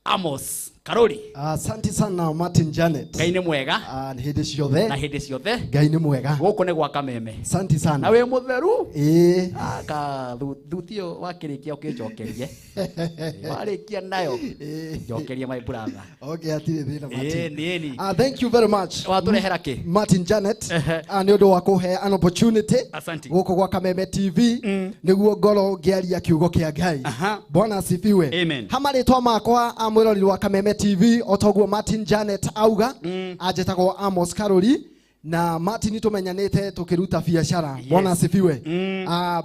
Amos Karori. Asante sana Martin Janet. Ngai nĩ mwega. Hĩndĩ ciothe. Na hĩndĩ ciothe. Ngai nĩ mwega. Gũkũ nĩ gwa Kameme. Asante sana. Na wĩ mũtheru. Ĩĩ. Ka thutio wakĩrĩkia ũkĩnjokerie. Warĩkia nayo. Njokerie my brother. Okay, hatirĩ thĩna Martin. Ĩĩ. Thank you very much. Watũrehera kĩ? Martin Janet. Nĩ ũndũ wa kũhe an opportunity. Asante. Gũkũ gwa Kameme TV nĩguo ngorwo ngĩaria kiugo kĩa Ngai. Bwana asifiwe. Amen. Ha marĩtwa makwa mwĩroreri wa Kameme TV otoguo Martin Janet auga anjĩtagwo Amos Karori na Martin tumenyanĩte tukiruta biacara. Bwana asifiwe.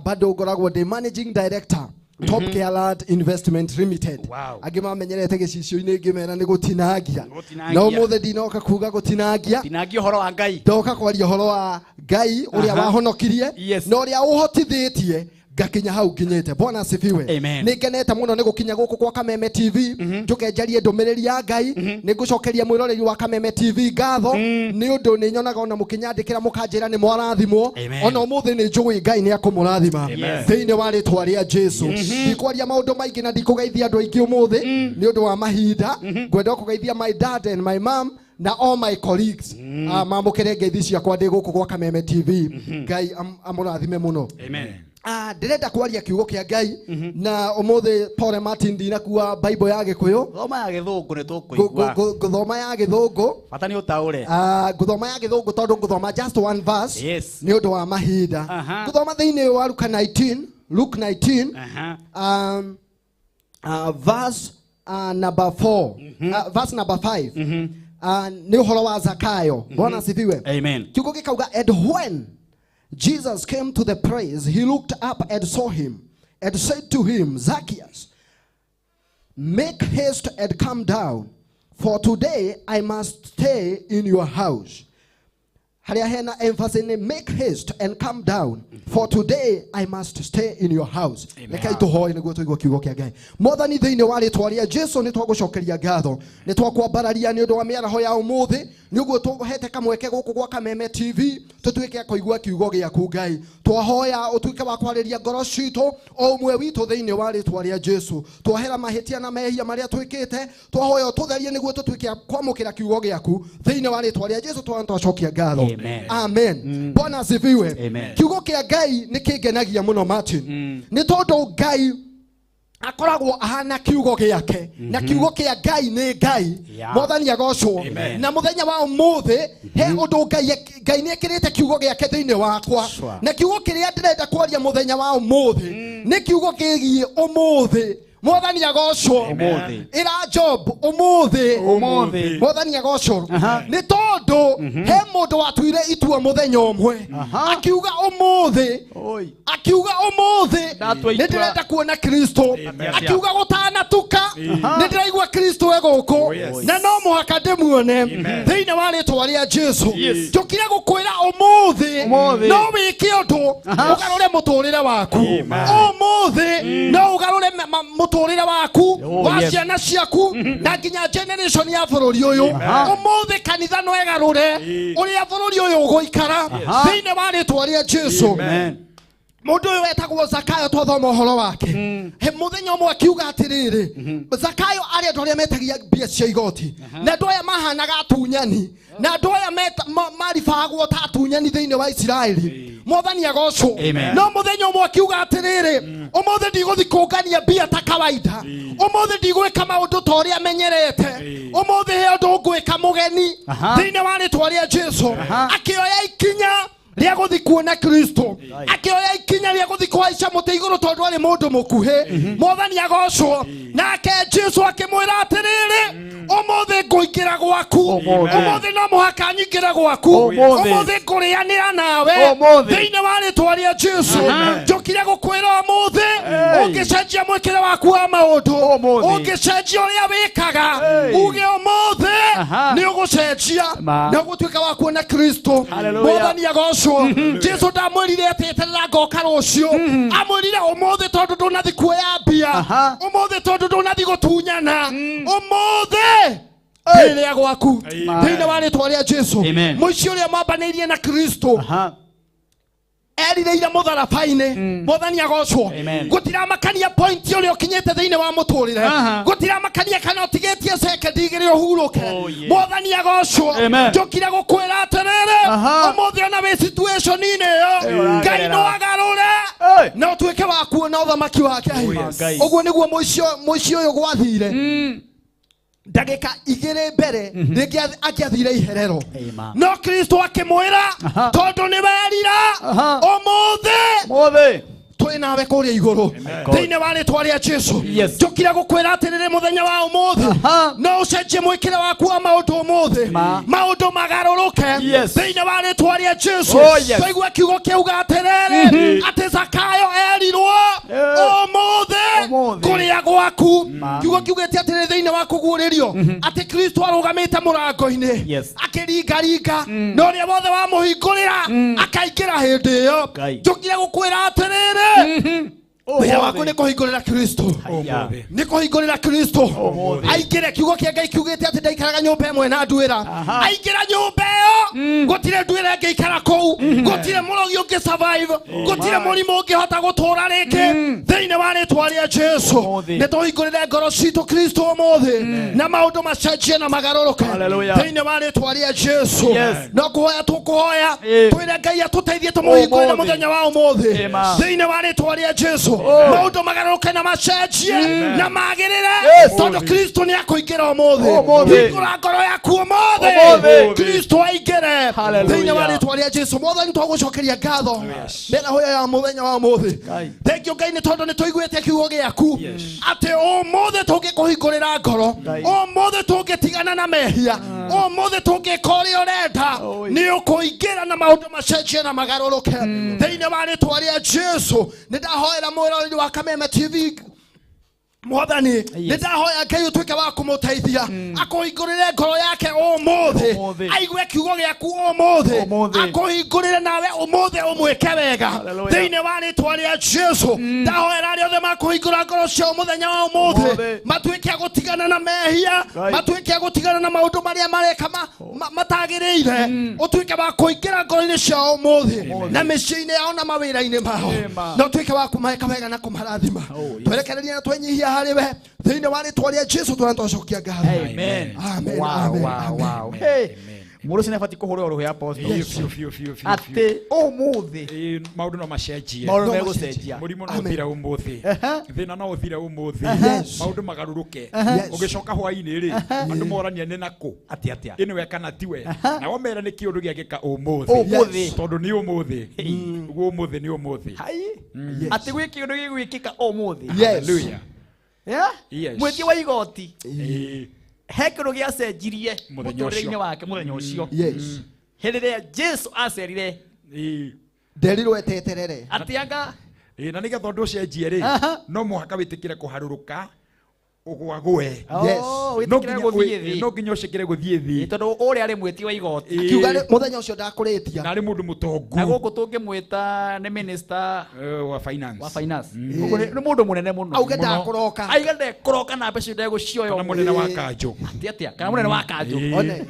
Bado ngoragwo ndĩ managing director Top Care Land Investment Limited. Angĩ mamenyerete gĩcicio-inĩ ngĩmera nĩ gũtinangia. Na ũmũthĩ ndinoka kuga gũtinangia. Tinangia ũhoro wa Ngai. Ndoka kwaria ũhoro wa Ngai ũrĩa wahonokirie na ũrĩa ũhotithĩtie ngakinya hau nginyite. Bwana asifiwe. Nĩ ngenete mũno nĩ gũkinya gũkũ kwa Kameme TV njuke njarie ndũmĩrĩri ya Ngai. Nĩ ngũcokeria mwĩroreri wa Kameme TV ngatho nĩ ũndũ nĩ nyonaga ona mũkĩnyandĩkĩra mũkanjĩra nĩ mwarathimwo. Ona ũmũthĩ nĩ njũĩ Ngai nĩ akũmũrathima thĩinĩ wa rĩtwa rĩa Jesu. Ndikwaria maũndũ maingĩ na ndikũgeithia andũ aingĩ ũmũthĩ nĩ ũndũ wa mahinda. Ngwenda kũgeithia my dad and my mom na all my colleagues. Mamũkĩre ngeithi ciakwa ndĩ gũkũ gwa Kameme TV. Ngai amũrathime mũno. Amen. Ndĩrenda kwaria kiugo kĩa Ngai na ũmũthĩ pole Martin ndinakua Bible ya Gĩkũyũ. Thoma ya Gĩthũngũ nĩ tũkũigua. Ngũthoma ya Gĩthũngũ. Bata nĩ ũtaũre. Ngũthoma ya Gĩthũngũ tondũ ngũthoma just one verse. Yes. Nĩ ũndũ wa mahinda. Ngũthoma thĩinĩ wa Luke 19, Luke 19, verse number 4, verse number 5. Nĩ ũhoro wa Zakayo. Bwana asifiwe. Amen. Kiugo gĩkauga, and when Jesus came to the place, he looked up and saw him and said to him, Zacchaeus, make haste and come down, for today I must stay in your house. Harĩa hena emphasis nĩ make haste and come down, for today I must stay in your house. Reke tũhoe nĩguo tũigue kiugo kĩa Ngai. Mwathani thĩinĩ wa rĩtwa rĩa Jesu nĩ twagũcokeria ngatho, nĩ twakwambararia nĩ ũndũ wa mĩaraho ya ũmũthĩ, nĩ ũguo tũhete kamweke gũkũ gwa Kameme TV tũtuĩke a kũigua kiugo gĩaku Ngai. Twahoya ũtuĩke wa kwarĩria ngoro citũ o ũmwe witũ thĩinĩ wa rĩtwa rĩa Jesu. Twahera mahĩtia na mehia marĩa twĩkĩte, twahoya ũtũtherie nĩguo tũtuĩke a kwamũkĩra kiugo gĩaku thĩinĩ wa rĩtwa rĩa Jesu. Twacokia ngatho Amen. Amen. Bwana asifiwe. Amen. Kiugo kia Ngai nĩ kĩngenagia mũno Martin. Nĩ tondũ Ngai akoragwo ahana kiugo gĩake na kiugo kĩa Ngai nĩ Ngai. Yeah. Mwathani agocwo. Amen. Na mũthenya wa ũmũthĩ he ũndũ Ngai nĩ ekĩrĩte kiugo gĩake thĩinĩ wakwa. Sure. Na kiugo kĩrĩa ndĩrenda kwaria mũthenya wa ũmũthĩ nĩ kiugo kĩgiĩ ũmũthĩ. Mwathani agocwo. Ũmũthĩ. Ĩra Job ũmũthĩ. Ũmũthĩ. Mwathani agocwo. Aha. Nĩ tondũ he mũndũ watuire itua mũthenya ũmwe. Aha. Akiuga ũmũthĩ. Oi. Akiuga ũmũthĩ Ndatua itua. nĩ ndĩrenda kuona Kristo. Amen. Akiuga gũtanatuka nĩ ndĩraigua Kristo e gũkũ. Oh, yes. Na no mũhaka ndĩmuone Amen. thĩinĩ wa rĩtwa rĩa Jesu. Yes. Njũkire gũkwĩra ũmũthĩ Ũmũthĩ. no wĩke ũndũ ũgarũre mũtũrĩre waku. Amen. Ũmũthĩ no ũgarũre mũtũrĩre waku Oh, wa yes. ciana ciaku na nginya generation ya bũrũri ũyũ. Ũmũthĩ kanitha no ĩgarũre ũrĩa bũrũri ũyũ ũgũikara thĩinĩ wa rĩtwa rĩa Jesu. Amen. Mũndũ ũyũ wetagwo Zakayo twathoma ũhoro wake. He mũthenya ũmwe akiuga atĩrĩrĩ, Zakayo arĩ andũ arĩa metagia mbia cia igoti na andũ aya mahanaga atunyani na andũ aya maribagwo ta atunyani thĩinĩ wa Isiraeli. Mwathani agocwo. Amen. No mũthenya ũmwe akiuga atĩrĩrĩ, ũmũthĩ ndigũthiĩ kũngania mbia ta kawaida, ũmũthĩ ndigwĩka maũndũ ta ũrĩa menyerete, ũmũthĩ he ũndũ ngwĩka mũgeni Aha. thĩinĩ wa rĩtwa rĩa Jesu. Aha. Akĩoya ikinya rĩa gũthiĩ kuona Kristo, akĩoya ikinya rĩa gũthiĩ kũhaica mũtĩ igũrũ tondũ arĩ mũndũ mũkuhĩ. Mwathani agocwo. Nake Jesu akĩmwĩra atĩrĩrĩ, ũmũthĩ ngũingĩra gwaku, Ũmũthĩ. ũmũthĩ no mũhaka nyingĩre gwaku, Ũmũthĩ. ũmũthĩ ngũrĩanĩra nawe Ũmũthĩ. thĩinĩ wa rĩtwa rĩa Jesu. Njũkire gũkwĩra ũmũthĩ ũngĩcenjia mwĩkĩre waku wa maũndũ, Ũmũthĩ. ũngĩcenjia ũrĩa wĩkaga, Hey. uge ũmũthĩ Aha. nĩ ũgũcenjia Ma. na ũgũtuĩka wa kuona Kristo. Hallelujah. Mwathani agocwo. Jesu ndamwĩrire atĩ eterera ngoka rũciũ, amwĩrire ũmũthĩ tondũ ndũnathiĩ kuoya mbia, Aha. ũmũthĩ tondũ ndũnathiĩ gũtunyana, ũmũthĩ rĩrĩa gwaku thĩinĩ wa rĩtwa rĩa Jesu. Amen. Mũici ũrĩa mwambanĩirie na Kristo Aha. erirĩire mũtharaba-inĩ. Mwathani agocwo. Amen. Gũtiramakania point ũrĩa ũkinyĩte thĩinĩ wa mũtũrĩre, Aha. gũtiramakania kana ũtigĩtie sekendi igĩrĩ ũhurũke. Oh, yeah. Mwathani agocwo. Amen. Njũkire gũkwĩra atĩrĩrĩ, Aha. ũmũthĩ ona wĩ situation-inĩ ĩyo ũragerera. Ngai no agarũre Hey. na ũtuĩke wa kuona ũthamaki wa Ngai. Ngai. Ũguo nĩguo mũici ũyũ gwathire ndagĩka igĩrĩ mbere rĩngĩ angĩathire iherero. Amen. No Kristo akĩmwĩra, Aha. tondũ nĩ werira, Aha. ũmũthĩ Ũmũthĩ. twĩ nawe kũrĩa igũrũ thĩinĩ wa rĩtwa rĩa Jesu. Yes. Njũkire gũkwĩra atĩrĩrĩ mũthenya wa ũmũthĩ Aha. no ũcenjie mwĩkĩre waku wa maũndũ ũmũthĩ, Ma. maũndũ magarũrũke Yes. thĩinĩ wa rĩtwa rĩa Jesu. Oh, yes. Twaigua kiugo kĩuga atĩrĩrĩ, atĩ Zakayo erirwo ũmũthĩ Ũmũthĩ. kũrĩa gwaku. Ma. Kiugo kiugĩte atĩrĩrĩ thĩinĩ wa kũguũrĩrio atĩ Kristo arũgamĩte mũrango-inĩ Yes. akĩringaringa, na ũrĩa wothe wamũhingũrĩra akaingĩra hĩndĩ ĩyo. Ngai. Njũkire gũkwĩra atĩrĩrĩ, wĩra waku nĩ kũhingũrĩra Kristo, Haya. nĩ kũhingũrĩra Kristo aingĩre. Kiugo kĩa Ngai kiugĩte atĩ ndaikaraga nyũmba ĩmwe na nduĩra. Aingĩra nyũmba ĩyo gũtirĩ nduĩra ĩngĩikara kũu, gũtirĩ mũrogi ũngĩ survive, gũtirĩ mũrimũ ũngĩhota gũtũũra rĩngĩ thĩinĩ wa rĩtwa rĩa Jesu. Ũmũthĩ. Nĩ tũhingũrĩre ngoro citũ Kristo ũmũthĩ na maũndũ macenjie na magarũrũke Hallelujah. thĩinĩ wa rĩtwa rĩa Jesu. Yes. No kũhoya tũkũhoya Eh. twĩre Ngai atũteithie tũmũhingũrĩre Ũmũthĩ. mũthenya wa ũmũthĩ Amen. thĩinĩ wa rĩtwa rĩa Jesu. Maũndũ magarũrũke na macenjie na magĩrĩre Yes. tondũ Kristo nĩ akũingĩra ũmũthĩ. Ũmũthĩ. Hingũra ngoro yaku ũmũthĩ, Ũmũthĩ. Kristo aingĩre Hallelujah. thĩinĩ wa rĩtwa rĩa Jesu. Mwathani twagũcokeria ngatho mĩaraho ya mũthenya wa ũmũthĩ. Ngai. Thengiũ Ngai nĩ tondũ nĩ tũiguĩte kiugo gĩaku atĩ ũmũthĩ tũngĩkũhingũrĩra ngoro, Ngai. ũmũthĩ tũngĩtigana na mehia, ũmũthĩ tũngĩka ũrĩa ũrenda, Oh, nĩ ũkũingĩra na maũndũ macenjie na magarũrũke thĩinĩ wa rĩtwa rĩa Jesu. Nĩ ndahoera mwĩroreri wa Kameme TV Mwathani, nĩ ndahoya Ngai ũtuĩke wa kũmũteithia akũhingũrĩre ngoro yake ũmũthĩ, Ũmũthĩ. aigue kiugo gĩaku ũmũthĩ, Ũmũthĩ. akũhingũrĩre nawe ũmũthĩ ũmwĩke wega Hallelujah. thĩinĩ wa rĩtwa rĩa Jesu. Ndahoera arĩa othe makũhingũra ngoro ciao mũthenya wa ũmũthĩ Ũmũthĩ. matuĩke a gũtigana na mehia, Right. matuĩke a gũtigana na maũndũ marĩa mareka matagĩrĩire, ũtuĩke wa kũingĩra ngoro-inĩ ciao ũmũthĩ na mĩciĩ-inĩ yao na mawĩra-inĩ mao, Amen. na ũtuĩke wa kũmaheka wega na kũmarathima. Oh, yes. Twerekereria na twenyihia harĩ we thĩinĩ wa rĩtwa rĩa Jesu twana twacokia ngatho. Amen. Amen, Wow, amen, wow, amen. wow. Hey. Mũndũ ũcio nĩabatiĩ kũhũrĩrwo rũhĩ apostle. Biũ, biũ, biũ, biũ. Atĩ ũmũthĩ Ĩĩ, maũndũ no macenjie. Maũndũ No megũcenjia. Mũrimũ no ũthire ũmũthĩ. Thĩna no ũthire ũmũthĩ. Yes. Maũndũ magarũrũke. Yes. Ũgĩcoka hwaĩ-inĩ rĩ, andũ morania nĩ nakũ. Atĩ atĩa? Ĩ nĩwe kana tiwe. Nao mera nĩ kĩũndũ gĩangĩka ũmũthĩ. Ũmũthĩ. Tondũ nĩ ũmũthĩ. Ũguo ũmũthĩ nĩ ũmũthĩ. Hai. Yes. Atĩ gwĩ kĩũndũ gĩgwĩkĩka ũmũthĩ. Yes. Hallelujah. Yeah? Yes. Mwĩtia wa igoti Ĩĩ. he kĩndũ gĩacenjirie Mũthenya mũtũrĩre-inĩ ũcio. wake mũthenya ũcio. Yes. Hĩndĩ ĩrĩa Jesu acerire Ĩĩ. Nderirwo eteterere. atĩ anga Ĩĩ, na nĩgetha ũndũ ũcenjie rĩ, no mũhaka wĩtĩkĩre kũharũrũka ũgwagwe. Yes. Oh, No wĩtĩkĩre nginya gũthiĩ wĩ- thĩ. no nginya ũcĩkĩre gũthiĩ thĩ. Ĩ, tondũ ũrĩa arĩ mwĩtia wa igoti. Ĩĩ. Akiuga mũthenya ũcio ndakũrĩtia. Na arĩ mũndũ mũtongu. Na gũkũ tũngĩmwĩta nĩ minister wa finance. wa finance. Ũguo nĩ mũndũ mũnene mũno. Auge ndakũroka. Aiga ndekũroka na mbeca ndegũcioya. Kana mũnene wa kanjũ. Atĩ atĩa? Kana mũnene wa kanjũ. Ĩĩ. One.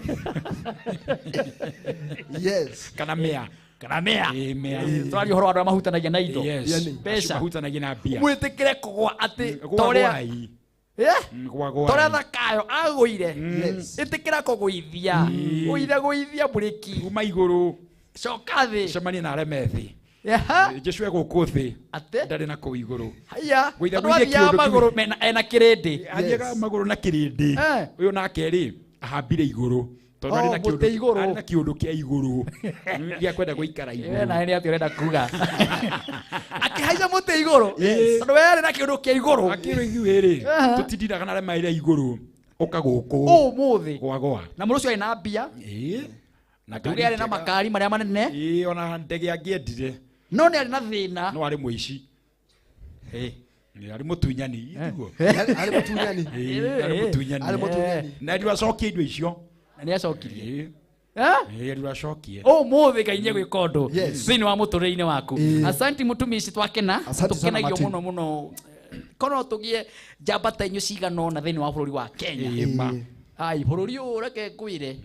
Yes. Kana mea. Kana mea. Ĩĩ, mea. Tũraria ũhoro wa andũ arĩa mahutanagia na indo. Yes. Yani. Mbeca. Acio mahutanagia na mbia. Mwĩtĩkĩre kũgwa atĩ torĩa Gwagwai. Eh? Gwagwai. Torĩa Thakayo agũire. Yes. Ĩtĩkĩra kũgũithia. Gũithia gũithia mburĩki. Uma igũrũ. Coka thĩ. Cemanie na arĩa me thĩ. Aha. Jesu e gũkũ thĩ. Atĩ? Ndarĩ na kũu igũrũ. Haiya. Gũithia Tondũ gũithia athiaga kĩũndũ kĩu. magũrũ mena ena kĩrĩndĩ. Athiaga magũrũ na kĩrĩndĩ. Eh. Ũyũ nake rĩ, ahambire igũrũ. Tondũ Oh, arĩ na mũtĩ kĩũndũ igũrũ. arĩ na kĩũndũ kĩa igũrũ. Gĩa kwenda gũikara We igũrũ. nawe nĩ atĩ ũrenda kuga. Akĩhaica mũtĩ igũrũ. Yes. Tondũ we arĩ na kĩũndũ kĩa igũrũ. Akĩrwo ithuĩ rĩ, Aha. tũtindiraga na arĩa marĩ igũrũ. Ũka gũkũ. Ũmũthĩ. Gwagwa. Na mũndũ ũcio arĩ na mbia. Ĩĩ. Na Tuge arĩ na ngari njega. makari marĩa manene. Ĩĩ, ona ndege angĩendire. No nĩ arĩ na thĩna. No arĩ mũici. Ĩĩ, arĩ mũtunyani, tiguo? Arĩ mũtunyani. Ĩĩ, arĩ mũtunyani. Arĩ mũtunyani. Na ndio acokie indo icio. Na nĩ acokirie. Ĩĩ. Eh? Ĩĩ, ndio acokie. Ũmũthĩ Ngai nĩegwĩka ũndũ Yes. thĩinĩ wa mũtũrĩre-inĩ waku. Ĩĩ. Asanti mũtumishi twakena. Asante sana, Tũkenagio Martin. mũno mũno. Korwo tũgĩe njamba ta inyuĩ cigana ũna thĩinĩ wa bũrũri wa Kenya. Ĩĩ, ma. Ai, bũrũri ũyũ reke ngwĩre.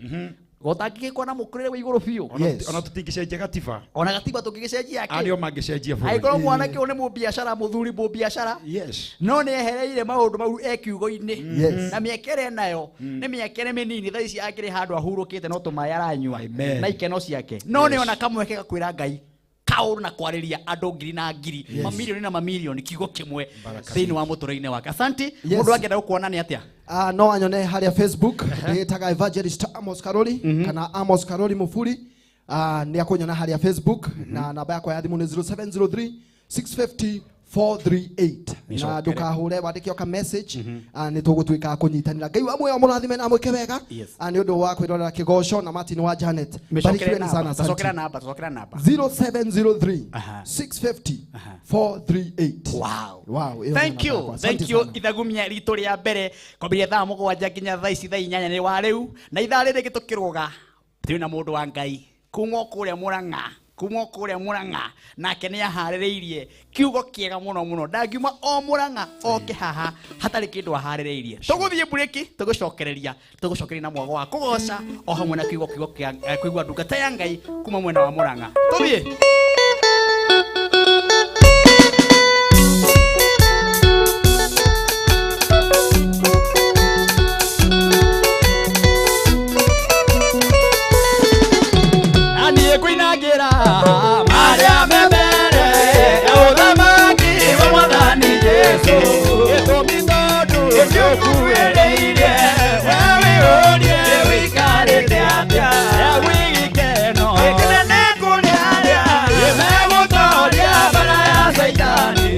Gũtangĩgĩkwo na mũkũrĩre wa igũrũ biũ. Yes. Ona tũtingĩcenjia gatiba. Ona gatiba tũngĩgĩcenjia Arĩa kĩ? o mangĩcenjia bũrũri. Angĩkorwo mwanake ũyũ nĩ mũbiacara, mũthuri mũbiacara. Yes. No nĩ ehereire maũndũ mau e kiugo-inĩ. Yes. Na mĩeke ĩrĩa enayo nĩ mĩeke mĩnini thaa ici akĩrĩ handũ ahurũkĩte no tũmaĩ aranyua Amen. na ikeno ciake. No nĩ ona kamweke ga kwĩra Ngai kaũndũ na kwarĩria andũ ngiri na ngiri, mamirioni na mamirioni kiugo kĩmwe thĩinĩ wa mũtũrĩre-inĩ wake. Asanti. Yes. Mũndũ angĩenda gũkuona nĩ atĩa? No anyone harĩa Facebook ndĩtaga Evangelist Amos Karoli kana Amos Karoli Mufuri. Nĩ akũnyona harĩa Facebook na namba yakwa ya thimũ nĩ 0703 650 438. Na ndũkahũre wandĩke o ka message. Nĩ tũgũtuĩka a kũnyitanĩra. Ngai wa muoyo mũrathime na mwĩke wega. Yes. Nĩ ũndũ wa kwĩrorera kĩgoco na Martin wa Janet. Mĩcokere Barikiweni namba. sana, asante. Tũcokera namba, tũcokera namba. 0703 Aha. 650 438. Wow. Wow, ĩyo nĩ Thank namba you. yakwa. Asante Thank you. sana. Ithagumia ritũ rĩa mbere kwambĩrĩria thaa mũgwanja nginya thaa ici thaa inyanya nĩ wa rĩu na ithaa rĩrĩ rĩngĩ tũkĩrũga tũrĩ na mũndũ wa Ngai kuma o kũrĩa Mũrang'a, kuma o kũrĩa Mũrang'a, nake nĩ aharĩrĩirie kiugo kĩega mũno mũno. Ndangiuma o Mũrang'a oke haha hatarĩ kĩndũ aharĩrĩirie. Tũgũthiĩ mburĩki, tũgũcokereria, tũgũcokereria na mwago wa kũgoca o hamwe na kiugo kiugo kĩa kũigua ndungata ya Ngai kuma mwena wa Mũrang'a. Tũthiĩ. Na niĩ ngũinangĩra marĩa me mbere ya ũthamaki wa Mwathani Jesũ. Gĩtũmi tondũ nĩũkuhĩrĩirie, we wĩyũrie wĩikarĩte atĩa. Ya gwĩgĩkeno gĩkĩnene kũrĩ arĩa megũtooria mbara ya Caitani.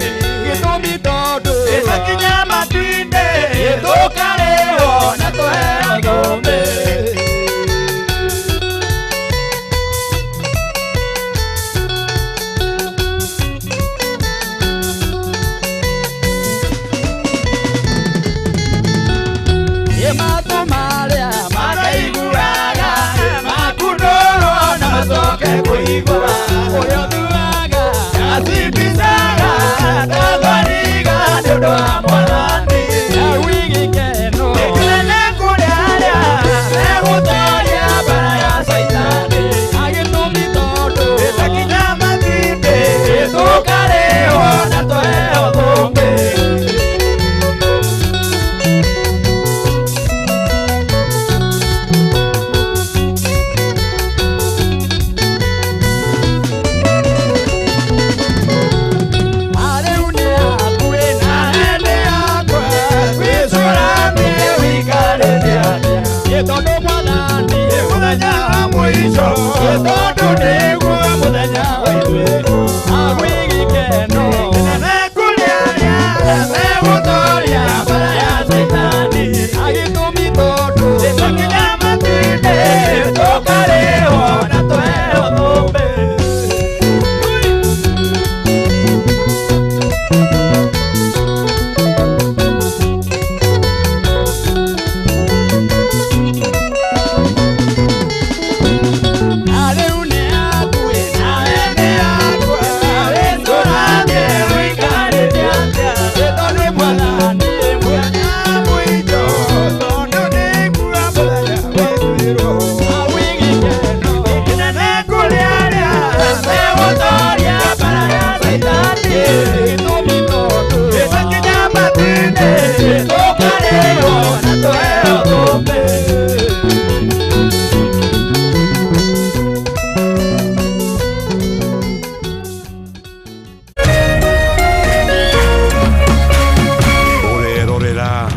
Gĩtũmi tondũ ĩtakinya matu-inĩ, tũkarĩhwo na tũheo thũmbĩ. Tondu mwathani muthenya wa muico, tondu niguo muthenya wa ituĩro. Agwi gĩkeno kĩnene kũrĩ arĩa megũtooria mbara ya Caitani. Agĩtũmi tondu tũkinya matu-inĩ tũkarĩhwo na tũheo thũmbĩ.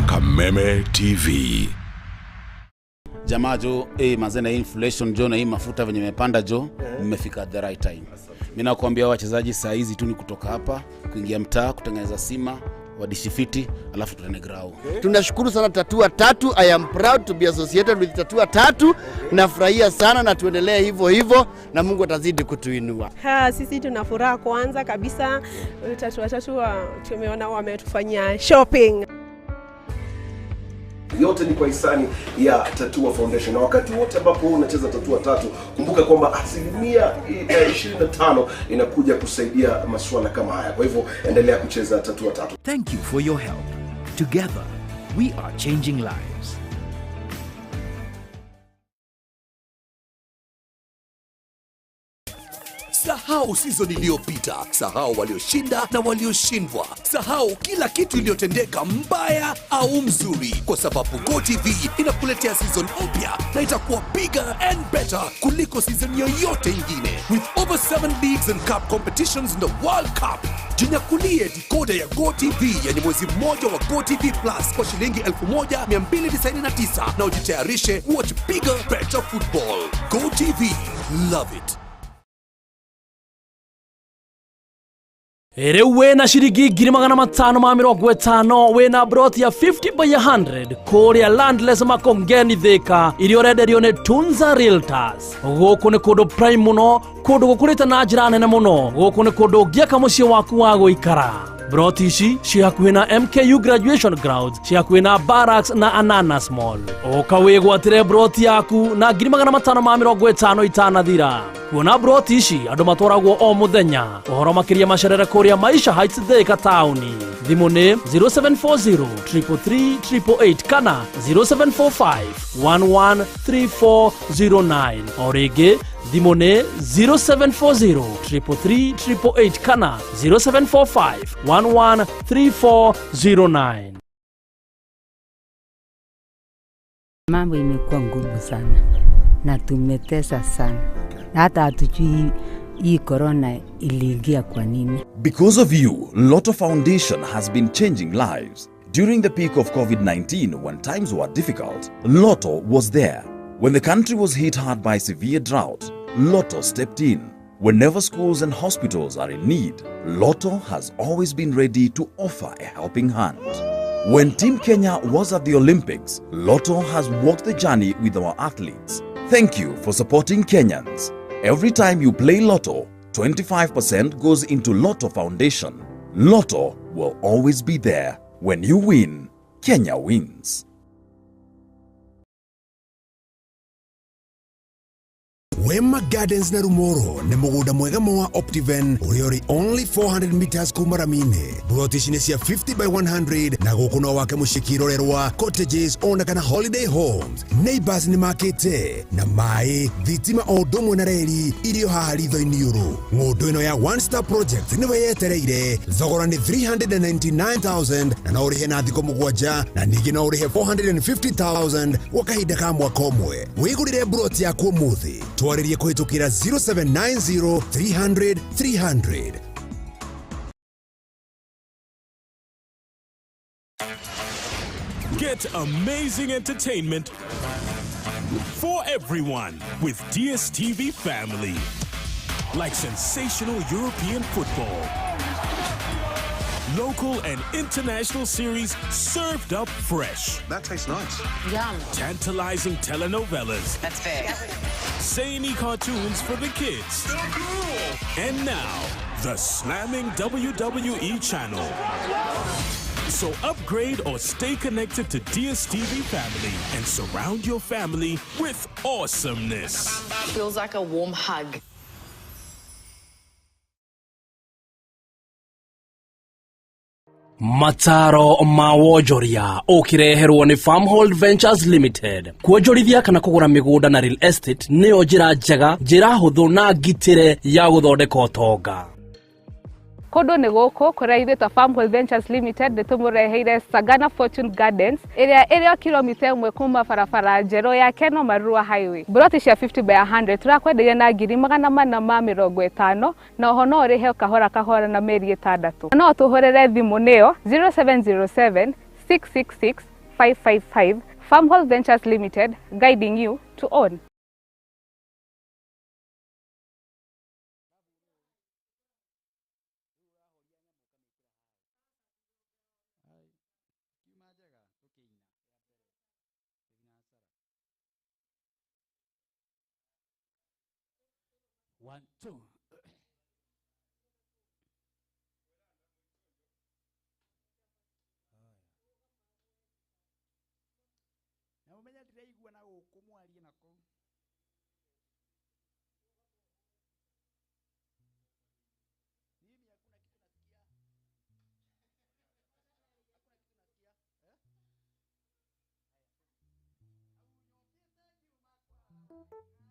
Kameme TV. Jamaa jo, mazena hii inflation jo na hii mafuta venye imepanda jo, mmefika at the right time. Mimi nakwambia wachezaji saa hizi tu ni kutoka hapa kuingia mtaa kutengeneza sima wadishifiti alafu tutane grau. Tunashukuru sana Tatua Tatu. I am proud to be associated with Tatua Tatu. Nafurahia sana na tuendelee hivyo hivyo na Mungu atazidi kutuinua. Sisi tuna furaha kwanza kabisa. Tatua Tatu tumeona wametufanyia shopping. Yote ni kwa hisani ya Tatua Foundation. Na wakati wote ambapo unacheza Tatua Tatu, kumbuka kwamba 25% inakuja kusaidia masuala kama haya. Kwa hivyo endelea kucheza Tatua Tatu. Thank you for your help. Together we are changing lives. Sahau season iliyopita, sahau walioshinda na walioshindwa, sahau kila kitu iliyotendeka mbaya au mzuri, kwa sababu GoTV inakuletea season mpya na itakuwa bigger and better kuliko season yoyote ingine. With over 7 leagues and cup competitions in the World Cup, jinyakulie decoder ya GoTV yenye mwezi mmoja wa GoTV Plus kwa shilingi 1299 na ujitayarishe watch bigger, better football. GoTV, love it. Rĩu wĩna ciringi 550 wĩna broti ya 50 by 100 kũrĩa Landless Makongeni Thika iria ũrenderio nĩ Tunza Realtors. Gũkũ nĩ kũndũ prime mũno, kũndũ gũkũrĩte na njĩra nene mũno. Gũkũ nĩ kũndũ ũngĩaka mũciĩ waku wa gũikara. Broti ici ciĩ hakuhĩ na MKU Graduation Grounds, ciĩ hakuhĩ na Barracks na Ananas Mall. Ũka wĩgwatĩre broti yaku na 550 itanathira. Kuona broti ici andũ matwaragwo o mũthenya. Ũhoro makĩria macerere kũrĩa Maisha Heights Thika taũni. Thimũ nĩ 0740 333 888 kana 0745 113409. O rĩngĩ thimũ nĩ 0740 333 888 kana 0745 113409. Mambo imekuwa ngumu sana na tumetesa sana. Hata hatujui hii corona iliingia kwa nini. Because of you, Lotto Foundation has been changing lives. During the peak of COVID-19, when times were difficult, Lotto was there. When the country was hit hard by severe drought, Lotto stepped in. Whenever schools and hospitals are in need, Lotto has always been ready to offer a helping hand. When Team Kenya was at the Olympics, Lotto has walked the journey with our athletes. Thank you for supporting Kenyans. Every time you play Lotto, 25% goes into Lotto Foundation. Lotto will always be there. When you win, Kenya wins. Wema Gardens na Rumoro nĩ mũgũnda mwega wa Optiven ũrĩa ũrĩ only 400 meters kuma rami-inĩ. Buroti ici nĩ cia 50 by 100 na gũkũ no wake mũciĩ kĩrorerwa, cottages ona kana holiday homes. Neighbors nĩ makĩte na maĩ, thitima o ũndũ ũmwe na reri irio haha ritho-inĩ ũrũ. Ng'ũndũ ĩno ya One Star Project nĩwe yetereire. Thogora nĩ 399,000 na no ũrĩhe na thikũ 7 na ningĩ no ũrĩhe 450,000 gwa kahinda ka mwaka ũmwe. Wĩgũrĩre buroti yaku ũmũthĩ. Twarĩrie kũhĩtũkĩra 0790 300 300. Get amazing entertainment For everyone with DSTV Family. Like sensational European football, local and international series served up fresh. That tastes nice. Yum. Tantalizing telenovelas. That's big. Zany cartoons for the kids. So cool. And now, the slamming WWE channel. So upgrade or stay connected to DSTV Family and surround your family with awesomeness. Feels like a warm hug. Mataro ma wonjoria ũkĩreherwo nĩ Farmhold Ventures Limited. Kuonjorithia kana kũgũra mĩgũnda na real estate nĩyo njĩra njega, njĩra hũthũ na ngitĩre ya gũthondeka ũtonga. Kũndũ nĩ gũkũ kũrĩa ithuĩ ta Farmhold Ventures Limited nĩ tũmũreheire Sagana Fortune Gardens ĩrĩa ĩrĩ o kilomita 1 kuma barabara njerũ ya Keno Marua Highway. Mburoti cia 50 by 100 tũrakwenderia na 450,000 na oho no ũrĩhe kahora kahora na mĩeri 6. No tũhũrĩre thimũ nĩyo 0707 666 555. Farmhold Ventures Limited, guiding you to own. One, two. Na umenya ndiraigua na gũkũ mwarie na kũu. Mimi hakuna kitu nasikia. Hakuna kitu nasikia. Eh?